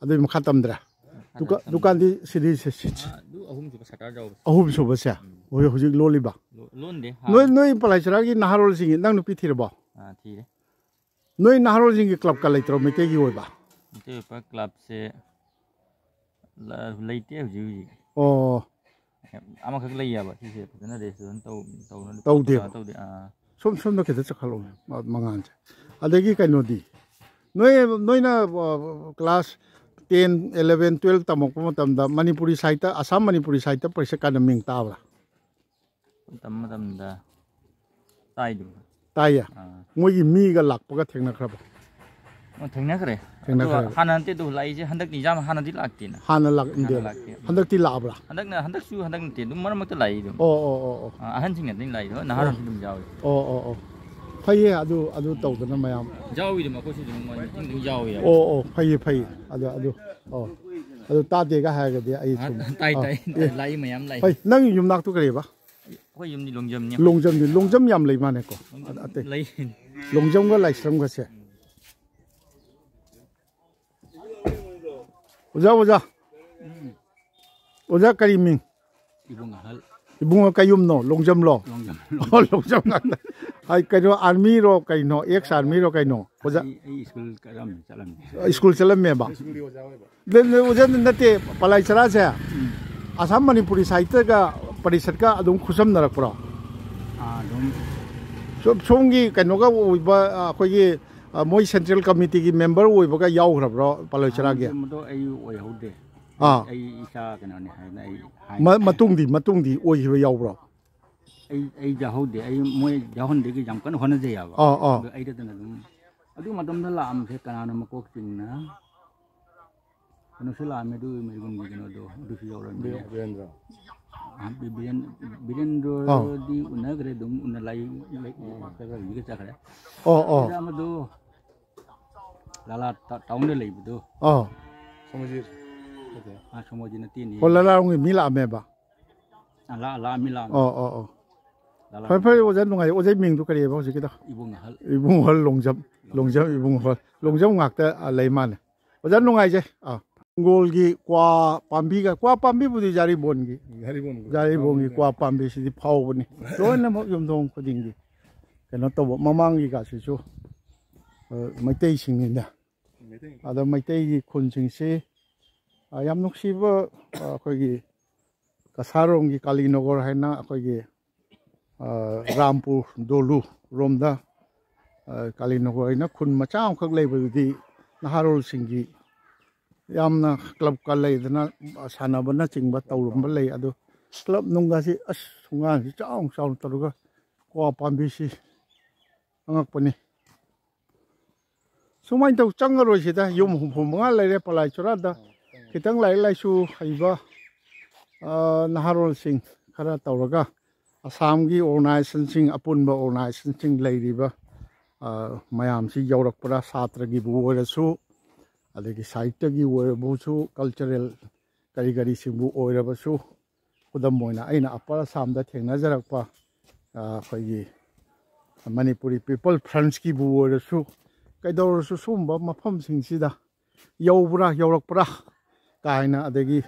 ꯑꯗꯨꯏ ꯃꯈꯥ ꯇꯝꯗ꯭ꯔꯦ? ꯃꯈꯥ ꯗꯨꯀꯥ-, ꯇꯝꯗ꯭ꯔꯦ꯫ ꯗꯨꯀꯥꯟꯗꯤ ꯁꯤꯗꯤ ꯁꯤ-, ꯁꯤ-, ꯑꯥ, ꯑꯗꯨ ꯑꯍꯨꯝꯁꯨ ꯁꯇꯔ ꯌꯥꯎꯕ꯫ ꯑꯍꯨꯝꯁꯨꯕꯁꯦ? ꯎꯝ꯫ ꯍꯣꯏ, ꯍꯧꯖꯤꯛ ꯂꯣꯜꯂꯤꯕ? ꯂꯣ-, ꯂꯣꯟꯗꯦ, ꯅꯣꯏ, ꯍꯥꯟꯅ꯫ ꯅꯣꯏ ꯄꯂꯥꯏ ꯆꯔꯥꯒꯤ ꯅꯍꯥꯔꯣꯜꯁꯤꯡꯒꯤ, ꯅꯪ ꯅꯨꯄꯤ ꯊꯤꯔꯕꯣ? ꯑꯥ, ꯊꯤꯔꯦ꯫ ꯅꯣꯏ ꯅꯍꯥꯔꯣꯜꯁꯤꯡꯒꯤ ꯀ꯭ꯂꯕꯀ ꯂꯩꯇ꯭ꯔꯣ ꯃꯩꯇꯩꯒꯤ ꯑꯣꯏꯕ? ꯃꯩꯇꯩ ꯑꯣꯏꯕ ꯀ꯭ꯂꯕꯁꯦ ꯂ-, ꯂꯩꯇꯦ ꯍꯧꯖꯤꯛ ꯍꯧꯖꯤꯛ꯫ ꯑꯣ꯫ ꯑꯃꯈꯛ ꯂꯩꯌꯦꯕ, ꯁꯤꯁꯦ ꯐꯖꯅ ꯔꯦꯖꯤꯁꯇ꯭ꯔꯦꯁꯟ ꯇꯧ-, ꯇꯧꯅ-, ꯇꯧꯗꯦꯕ? ꯇꯧꯗꯦ, ꯑꯥ꯫ ꯁꯣꯝ ꯁꯣꯝꯗ ꯈꯤꯇ ꯆꯠꯈꯠꯂꯛꯑꯣ, ꯃ-, ꯃꯉꯥꯜꯁꯦ꯫ ꯑꯗꯒꯤ ꯀꯩꯅꯣꯗꯤ, ꯅꯣꯏ, ꯅꯣꯏꯅ, ꯑ, class ten, eleven, twelve ꯇꯝꯃꯛꯄ ꯃꯇꯝꯗ ꯃꯅꯤꯄꯨꯔꯤ ꯁꯥꯍꯤꯇ꯭ꯌ, ꯑꯁꯥꯝ ꯃꯅꯤꯄꯨꯔꯤ ꯁꯥꯍꯤꯇ꯭ꯌ ꯄꯔꯤꯁꯠ ꯀꯥꯏꯅ ꯃꯤꯡ ꯇꯥꯕ꯭ꯔꯥ? ꯃꯇꯝ ꯃꯇꯝꯗ ꯇꯥꯏꯗꯨ꯫ ꯇꯥꯏꯌꯦ꯫ ꯑꯥ꯫ ꯃꯣꯏꯒꯤ ꯃꯤꯒ ꯂꯥꯛꯄꯒ ꯊꯦꯡꯅꯈ꯭ꯔꯕ? ꯑꯣ, ꯊꯦꯡꯅꯈ꯭ꯔꯦ꯫ ꯊꯦꯡꯅꯈ꯭ꯔꯦ꯫ ꯑꯗꯣ ꯍꯥꯟꯅ ꯅꯠꯇꯦ ꯑꯗꯨ ꯂꯥꯛꯏꯁꯦ, ꯍꯟꯗꯛꯇꯤ ꯌꯥꯝ ꯍꯥꯟꯅꯗꯤ ꯂꯥꯛꯇꯦꯅ꯫ ꯍꯥꯟꯅ ꯂꯥꯛ-, ꯍꯥꯟꯅ ꯂꯥꯛꯇꯦ꯫ ꯍꯟꯗꯛꯇꯤ ꯂꯥꯛꯑꯕ꯭ꯔꯥ? ꯍꯟꯗꯛꯅ, ꯍꯟꯗꯛꯁꯨ ꯍꯟꯗꯛ ꯅꯠꯇꯦ, ꯑꯗꯨꯝ ꯃꯔꯛ ꯃꯔꯛꯇ ꯂꯥꯛꯏ ꯑꯗꯨꯝ꯫ ꯑꯣ, ꯑꯣ, ꯑꯣ, ꯑꯣ꯫ ꯑꯥ, ꯑꯍꯟꯁꯤꯡꯅ ꯑꯗꯨꯝ ꯂꯥꯛꯏꯗꯣ, ꯅꯍꯥꯔꯣꯜꯁꯨ ꯑꯗꯨꯝ ꯌꯥꯎꯏ꯫ ꯑꯣ, ꯑꯣ, ꯑꯣ꯫ ꯐꯩꯌꯦ, ꯑꯗꯨ, ꯑꯗꯨ ꯇꯧꯗꯅ ꯃꯌꯥꯝ꯫ ꯌꯥꯎꯏꯗ, ꯃꯈꯣꯏꯁꯨ ꯑꯗꯨꯝ ꯃꯣꯏ ꯃꯤꯇꯤꯡ ꯑꯗꯨꯝ ꯌꯥꯎꯏ꯫ ꯑꯣ, ꯑꯣ, ꯐꯩꯌꯦ, ꯐꯩꯌꯦ꯫ ꯑꯗꯨ, ꯑꯗꯨ, ꯑꯣ꯫ ꯑꯗꯨ ꯇꯥꯗꯦꯒ ꯍꯥꯏꯔꯒꯗꯤ ꯑꯩ ꯑꯥ, ꯁꯨꯝ, ꯇꯥꯏ, ꯑꯥ, ꯇꯥꯏ, ꯑꯦ꯫ ꯇꯥꯏ, ꯂꯥꯛꯏ ꯃꯌꯥꯝ ꯂꯥꯛꯏ꯫ ꯐꯩ, ꯅꯪ ꯌꯨꯝꯅꯥꯛꯇꯨ ꯀꯔꯤꯕ? ꯑꯩꯈꯣꯏ ꯌꯨꯝꯗꯤ ꯂꯣꯡꯖꯝꯅꯤ꯫ ꯂꯣꯡꯖꯝꯅꯤ, ꯂꯣꯡꯖꯝ ꯌꯥꯝ ꯂꯩ ꯃꯥꯅꯦꯀꯣ꯫ ꯂꯣꯡꯖꯝ ꯑꯇꯩ꯫ ꯂꯩ꯫ ꯂꯣꯡꯖꯝꯒ ꯂꯥꯏꯁ꯭ꯔꯝꯒꯁꯦ꯫ ꯑꯣꯖꯥ, ꯑꯣꯖꯥ꯫ ꯎꯝ꯫ ꯑꯣꯖꯥ ꯀꯔꯤ ꯃꯤꯡ? ꯏꯕꯨꯡ ꯑꯍꯜ꯫ ꯏꯕꯨꯡꯉꯣ ꯀꯩ ꯌꯨꯝꯅꯣ? ꯂꯣꯡꯖꯝꯂꯣ? ꯂꯣꯡꯖꯝ꯫ ꯑꯣ, ꯂꯣꯡꯖꯝ ꯉꯥꯛꯇ꯫ ꯑꯩ ꯀꯩꯅꯣ, army ꯔꯣ ꯀꯩꯅꯣ? Ex army ꯔꯣ ꯀꯩꯅꯣ? ꯑꯣꯖꯥ꯫ ꯑꯩ, ꯑꯩ ꯁ꯭ꯀꯨꯜ ꯀꯥꯔꯝꯃꯤ, ꯆꯠꯂꯝꯃꯤ꯫ ꯁ꯭ꯀꯨꯜ ꯆꯠꯂꯝꯃꯦꯕ? ꯅ-, ꯅ-, ꯑꯣꯖꯥ ꯅꯠꯇꯦ, ꯄꯂꯥꯏ ꯆꯔꯥꯁꯦ, ꯎꯝ꯫ ꯑꯁꯥꯝ ꯃꯅꯤꯄꯨꯔꯤ ꯁꯥꯍꯤꯇ꯭ꯌꯒ ꯄꯔꯤꯁꯠꯀ ꯑꯗꯨꯝ ꯈꯨꯠꯁꯝꯅꯔꯛꯄ꯭ꯔꯣ? ꯑꯥ, ꯑꯗꯨꯝ꯫ ꯁꯣꯝ-, ꯁꯣꯝꯒꯤ ꯀꯩꯅꯣꯒ ꯑꯣꯏꯕ, ꯑ, ꯑꯩꯈꯣꯏꯒꯤ, ꯑ, ꯃꯣꯏ central committeeꯒꯤ member ꯑꯣꯏꯕꯒ ꯌꯥꯎꯈ꯭ꯔꯕ꯭ꯔꯣ ꯄꯂꯥꯏ ꯆꯔꯥꯒꯤ? ꯑꯍꯥꯟꯕꯗꯤ ꯃꯗꯣ ꯑꯩ ꯑꯣꯏꯍꯧꯗꯦ꯫ ꯑꯥ꯫ ꯑꯩ ꯏꯆꯥ ꯀꯩꯅꯣꯅꯤ ꯍꯥꯏꯅ ꯑꯩ ꯍꯥꯏ꯫ ꯃ-, ꯃꯇꯨꯡꯗꯤ, ꯃꯇꯨꯡꯗꯤ ꯑꯣꯏꯈꯤꯕ ꯌꯥꯎꯕ꯭ꯔꯣ? ꯑꯩ, ꯑꯩ ꯌꯥꯎꯍꯧꯗꯦ꯫ ꯑꯩ ꯃꯣꯏ ꯌꯥꯎꯍꯟꯗꯦꯒꯤ ꯌꯥꯝ ꯀꯟꯅ ꯍꯣꯠꯅꯖꯩ ꯍꯥꯏꯕ꯫ ꯑꯥ, ꯑꯥ꯫ ꯑꯗꯣ ꯑꯩꯗꯗꯅ ꯑꯗꯨꯝ, ꯑꯗꯨ ꯃꯇꯝꯗ ꯂꯥꯛꯑꯝꯕꯁꯦ ꯀꯅꯥꯅꯣ ꯃꯀꯣꯛ ꯆꯤꯡꯅ? ꯀꯩꯅꯣꯁꯨ ꯂꯥꯛꯑꯝꯃꯦ, ꯑꯗꯨ ꯃꯩꯔꯨꯒꯨꯟꯒꯤ ꯀꯩꯅꯣꯗꯣ, ꯑꯗꯨꯁꯨ ꯌꯧꯔꯝꯃꯦ꯫ ꯕꯤꯔꯦ-, ꯕꯤꯔꯦꯟꯗ꯭ꯔꯣ꯫ ꯑ, ꯕꯤ-, ꯕꯤꯔꯦꯟ-, ꯑꯥ꯫ ꯕꯤꯔꯦꯟꯗ꯭ꯔꯣꯗꯤ ꯎꯅꯈ꯭ꯔꯦ, ꯑꯗꯨꯝ ꯎꯅ ꯂꯥꯏ, ꯂꯥꯏ, ꯑꯣ꯫ ꯈꯔ ꯈꯔ ꯎꯅꯈ꯭ꯔꯦ꯫ ꯑꯣ, ꯑꯣ꯫ ꯑꯗ ꯑꯃꯗꯣ ꯂꯥꯂꯥ ꯇꯥ-, ꯇꯥꯎꯟꯗ ꯂꯩꯕꯗꯣ꯫ ꯑꯥ꯫ ꯁꯣꯃꯣꯖꯤꯠ꯫ ꯑꯥ, ꯁꯣꯃꯣꯖꯤꯠ ꯅꯠꯇꯦꯅꯦ꯫ ꯑꯣ, ꯂꯥꯂꯥꯔꯣꯝꯒꯤ ꯃꯤ ꯂꯥꯛꯑꯝꯃꯦꯕ? ꯑꯥ, ꯂꯥ-, ꯂꯥꯛꯑꯝꯃꯤ, ꯂꯥꯛꯑꯝꯃꯤ꯫ ꯑꯣ, ꯑꯣ, ꯑꯣ꯫ ꯂꯥꯂꯥ ꯐꯔꯦ, ꯐꯔꯦ, ꯂꯥꯛꯑꯝꯃꯤ꯫ ꯑꯣꯖꯥ ꯅꯨꯡꯉꯥꯏ-, ꯑꯣꯖꯥ ꯃꯤꯡꯗꯨ ꯀꯔꯤꯑꯕ ꯍꯧꯖꯤꯛꯀꯤꯗꯣ? ꯏꯕꯨꯡ ꯑꯍꯜ꯫ ꯏꯕꯨꯡ ꯑꯍꯜ ꯂꯣꯡꯖꯝ, ꯂꯣꯡꯖꯝ ꯏꯕꯨꯡ ꯑꯍꯜ꯫ ꯂꯣꯡꯖꯝ ꯉꯥꯛꯇ, ꯑ, ꯂꯩ ꯃꯥꯜꯂꯦ꯫ ꯑꯣꯖꯥ ꯅꯨꯡꯉꯥꯏꯖꯩ꯫ ꯑꯥ꯫ ꯍꯤꯡꯒꯣꯜꯒꯤ ꯀ꯭ꯋꯥ ꯄꯥꯝꯕꯤꯒ, ꯀ꯭ꯋꯥ ꯄꯥꯝꯕꯤꯕꯨꯗꯤ ꯌꯥꯔꯤꯕꯣꯟꯒꯤ꯫ ꯌꯥꯔꯤꯕꯣꯟꯒꯤ꯫ ꯌꯥꯔꯤꯕꯣꯟꯒꯤ ꯀ꯭ꯋꯥ ꯄꯥꯝꯕꯤꯁꯤꯗꯤ ꯐꯥꯎꯕꯅꯤ꯫ ꯂꯣꯏꯅꯃꯛ ꯌꯨꯝꯊꯣꯡ ꯈꯨꯗꯤꯡꯒꯤ꯫ ꯀꯩꯅꯣ ꯇꯧꯕ, ꯃꯃꯥꯡꯒꯤꯒꯁꯤꯁꯨ, ꯑ, ꯃꯩꯇꯩꯁꯤꯡꯅꯤꯅ꯫ ꯃꯩꯇꯩ꯫ ꯑꯗ ꯃꯩꯇꯩꯒꯤ ꯈꯨꯟꯁꯤꯡꯁꯤ, ꯑ, ꯌꯥꯝ ꯅꯨꯡꯁꯤꯕ, ꯑ, ꯑꯩꯈꯣꯏꯒꯤ ꯀꯁꯥꯔꯣꯝꯒꯤ ꯀꯥꯂꯤꯅꯒꯔ ꯍꯥꯏꯅ ꯑꯩꯈꯣꯏꯒꯤ ꯔꯥꯝꯄꯨꯔ ꯗꯣꯂꯨ ꯔꯣꯝꯗ, ꯀꯥꯂꯤꯅꯒꯔ ꯍꯥꯏꯅ ꯈꯨꯟ ꯃꯆꯥ ꯑꯃꯈꯛ ꯂꯩꯕꯗꯨꯗꯤ ꯅꯍꯥꯔꯣꯜꯁꯤꯡꯒꯤ ꯌꯥꯝꯅ ꯀ꯭ꯂꯕꯀ ꯂꯩꯗꯅ ꯁꯥꯟꯅꯕꯅꯆꯤꯡꯕ ꯇꯧꯔꯝꯕ ꯂꯩ꯫ ꯑꯗꯨ ꯀ꯭ꯂꯕ ꯅꯨꯡꯒꯁꯤ ꯑꯁ ꯊꯣꯡꯒꯥꯟꯁꯤ ꯆꯥꯎꯅ ꯆꯥꯎꯅ ꯇꯧꯔꯒ ꯀ꯭ꯋꯥ ꯄꯥꯝꯕꯤꯁꯤ ꯑꯉꯛꯄꯅꯤ꯫ ꯁꯨꯃꯥꯏꯅ ꯇꯧ ꯆꯪꯉꯔꯣꯏꯁꯤꯗ, ꯌꯨꯝ ꯍꯨꯝꯐꯨ ꯃꯉꯥ ꯂꯩꯔꯦ ꯄꯂꯥꯏ ꯆꯣꯔꯥꯗ꯫ ꯈꯤꯇꯪ ꯂꯥꯏꯔꯤꯛ ꯂꯥꯏꯁꯨ ꯍꯩꯕ ꯅꯍꯥꯔꯣꯜꯁꯤꯡ ꯈꯔ ꯇꯧꯔꯒ ꯑꯁꯥꯝꯒꯤ ꯑꯣꯔꯒꯅꯥꯏꯖꯦꯁꯟꯁꯤꯡ, ꯑꯄꯨꯟꯕ ꯑꯣꯔꯒꯅꯥꯏꯖꯦꯁꯟꯁꯤꯡ ꯂꯩꯔꯤꯕ ꯃꯌꯥꯝꯁꯤ ꯌꯧꯔꯛꯄ꯭ꯔꯥ, ꯁꯥꯇ꯭ꯔꯒꯤꯕꯨ ꯑꯣꯏꯔꯁꯨ, ꯑꯗꯒꯤ ꯁꯥꯍꯤꯇ꯭ꯌꯒꯤ ꯑꯣꯏꯔꯕꯁꯨ, ꯀꯜꯆꯔꯦꯜ ꯀꯔꯤ ꯀꯔꯤꯁꯤꯡꯕꯨ ꯑꯣꯏꯔꯕꯁꯨ, ꯈꯨꯗꯝ ꯑꯣꯏꯅ ꯑꯩꯅ ꯑꯄꯔ ꯑꯁꯥꯝꯗ ꯊꯦꯡꯅꯖꯔꯛꯄ ꯑꯩꯈꯣꯏꯒꯤ ꯃꯅꯤꯄꯨꯔꯤ ꯄꯤꯄꯜ ꯐ꯭ꯔꯟꯁꯀꯤꯕꯨ ꯑꯣꯏꯔꯁꯨ, ꯀꯩꯗꯧꯔꯁꯨ ꯁꯨꯝꯕ ꯃꯐꯝꯁꯤꯡꯁꯤꯗ ꯌꯧꯕ꯭ꯔꯥ ꯌꯧꯔꯛꯄ꯭ꯔꯥ ꯀꯥꯏꯅ, ꯑꯗꯒꯤ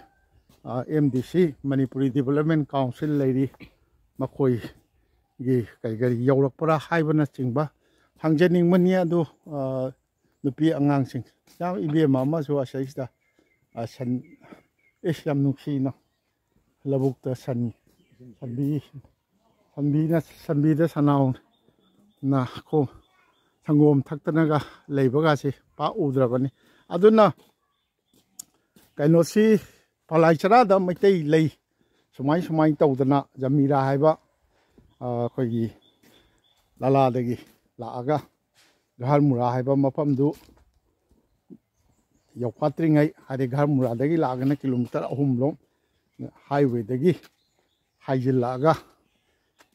ꯑꯦꯝ ꯗꯤ ꯁꯤ, ꯃꯅꯤꯄꯨꯔꯤ ꯗꯤꯕꯂꯞꯃꯦꯟ ꯀꯥꯎꯟꯁꯤꯜ ꯂꯩꯔꯤ, ꯃꯈꯣꯏꯒꯤ ꯀꯔꯤ ꯀꯔꯤ ꯌꯧꯔꯛꯄ꯭ꯔꯥ ꯍꯥꯏꯕꯅꯆꯤꯡꯕ ꯍꯪꯖꯅꯤꯡꯕꯅꯤ꯫ ꯑꯗꯨ ꯅꯨꯄꯤ ꯑꯉꯥꯡꯁꯤꯡ, ꯌꯥꯝ ꯏꯕꯦꯝꯃ ꯑꯃꯁꯨ ꯑꯁꯤꯁꯤꯗ ꯁꯟ, ꯏꯁ, ꯌꯥꯝ ꯅꯨꯡꯁꯤꯅ ꯂꯧꯕꯨꯛꯇ ꯁꯟ, ꯁꯟꯕꯤ, ꯁꯟꯕꯤꯅ, ꯁꯟꯕꯤꯗ ꯁꯅꯥꯎꯅ ꯈꯣ-, ꯁꯪꯒꯣꯝ ꯊꯛꯇꯅꯒ ꯂꯩꯕꯒꯁꯤ ꯄꯥꯛ ꯎꯗ꯭ꯔꯕꯅꯤ꯫ ꯑꯗꯨꯅ ꯀꯩꯅꯣꯁꯤ ꯄꯂꯥꯏ ꯆꯔꯥꯗ ꯃꯩꯇꯩ ꯂꯩ ꯁꯨꯃꯥꯏ ꯁꯨꯃꯥꯏꯅ ꯇꯧꯗꯅ ꯖꯃꯤꯔꯥ ꯍꯥꯏꯕ ꯑꯩꯈꯣꯏꯒꯤ ꯂꯥꯂꯥꯗꯒꯤ ꯂꯥꯛꯑꯒ ꯘꯔ ꯃꯨꯔꯥ ꯍꯥꯏꯕ ꯃꯐꯝꯗꯨ ꯌꯧꯐꯥꯠꯇ꯭ꯔꯤꯉꯩ, ꯍꯥꯏꯗꯤ ꯘꯔ ꯃꯨꯔꯥꯗꯒꯤ ꯂꯥꯛꯑꯒꯅ ꯀꯤꯂꯣꯃꯤꯇꯔ ꯑꯍꯨꯝꯂꯣꯝ ꯍꯥꯏꯋꯦꯗꯒꯤ ꯍꯥꯏꯖꯤꯜꯂꯛꯑꯒ,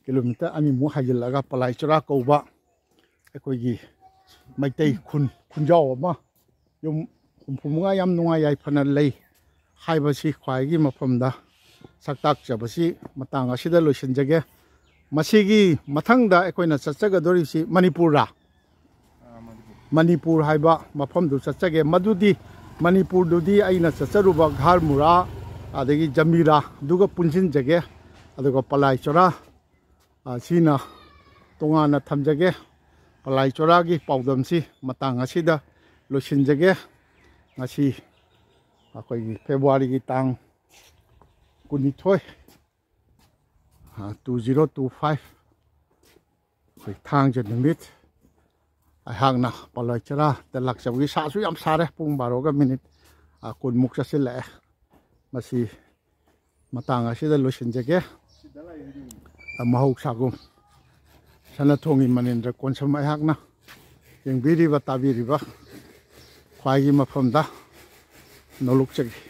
ꯀꯤꯂꯣꯃꯤꯇꯔ ꯑꯅꯤꯃꯨꯛ ꯍꯥꯏꯖꯤꯜꯂꯛꯑꯒ ꯄꯂꯥꯏ ꯆꯨꯔꯥ ꯀꯧꯕ ꯑꯩꯈꯣꯏꯒꯤ ꯃꯩꯇꯩ ꯈꯨꯟ, ꯈꯨꯟꯖꯥꯎ ꯑꯃ, ꯌꯨꯝ ꯍꯨꯝꯐꯨ ꯃꯉꯥ ꯌꯥꯝ ꯅꯨꯡꯉꯥꯏ ꯌꯥꯏꯐꯅ ꯂꯩ ꯍꯥꯏꯕꯁꯤ ꯈ꯭ꯋꯥꯏꯒꯤ ꯃꯐꯝꯗ ꯁꯛꯇꯥꯛꯆꯕꯁꯤ ꯃꯇꯥꯡ ꯑꯁꯤꯗ ꯂꯣꯏꯁꯤꯟꯖꯒꯦ꯫ ꯃꯁꯤꯒꯤ ꯃꯊꯪꯗ ꯑꯩꯈꯣꯏꯅ ꯆꯠꯆꯒꯗꯧꯔꯤꯁꯤ ꯃꯅꯤꯄꯨꯔꯔꯥ? ꯃꯅꯤꯄꯨꯔ ꯍꯥꯏꯕ ꯃꯐꯝꯗꯨ ꯆꯠꯆꯒꯦ꯫ ꯃꯗꯨꯗꯤ ꯃꯅꯤꯄꯨꯔꯗꯨꯗꯤ ꯑꯩꯅ ꯆꯠꯆꯔꯨꯕ ꯘꯔ ꯃꯨꯔꯥ ꯑꯗꯒꯤ ꯖꯃꯤꯔꯥꯗꯨꯒ ꯄꯨꯟꯁꯤꯟꯖꯒꯦ꯫ ꯑꯗꯨꯒ ꯄꯂꯥꯏ ꯆꯣꯔꯥ ꯑꯁꯤꯅ ꯇꯣꯉꯥꯟꯅ ꯊꯝꯖꯒꯦ꯫ ꯄꯂꯥꯏ ꯆꯣꯔꯥꯒꯤ ꯄꯥꯎꯗꯝꯁꯤ ꯃꯇꯥꯡ ꯑꯁꯤꯗ ꯂꯣꯏꯁꯤꯟꯖꯒꯦ꯫ ꯉꯁꯤ ꯑꯩꯈꯣꯏꯒꯤ ꯐꯦꯕ꯭ꯔꯨꯋꯥꯔꯤꯒꯤ ꯇꯥꯡ ꯀꯨꯟꯅꯤꯊꯣꯏ, ꯇꯨ ꯖꯤꯔꯣ ꯇꯨ ꯐꯥꯏꯚ, ꯑꯩꯈꯣꯏ ꯊꯥꯡꯖ ꯅꯨꯃꯤꯠ ꯑꯩꯍꯥꯛꯅ ꯄꯥꯂꯣꯏ ꯆꯔꯥꯗ ꯂꯥꯛꯆꯕꯒꯤ, ꯁꯥꯁꯨ ꯌꯥꯝ ꯁꯥꯔꯦ, ꯄꯨꯡ ꯕꯥꯔꯣꯒ ꯃꯤꯅꯤꯠ ꯀꯨꯟꯃꯨꯛ ꯆꯠꯁꯤꯜꯂꯛꯑꯦ꯫ ꯃꯁꯤ ꯃꯇꯥꯡ ꯑꯁꯤꯗ ꯂꯣꯏꯁꯤꯟꯖꯒꯦ꯫ ꯃꯍꯧꯁꯥꯒꯨꯝ ꯁꯅꯥꯊꯣꯡꯒꯤ ꯃꯅꯤꯟꯗ꯭ꯔ ꯀꯣꯟꯁꯝ ꯑꯩꯍꯥꯛꯅ ꯌꯦꯡꯕꯤꯔꯤꯕ ꯇꯥꯕꯤꯔꯤꯕ ꯈ꯭ꯋꯥꯏꯒꯤ ꯃꯐꯝꯗ ꯅꯣꯂꯨꯛꯆꯒꯦ꯫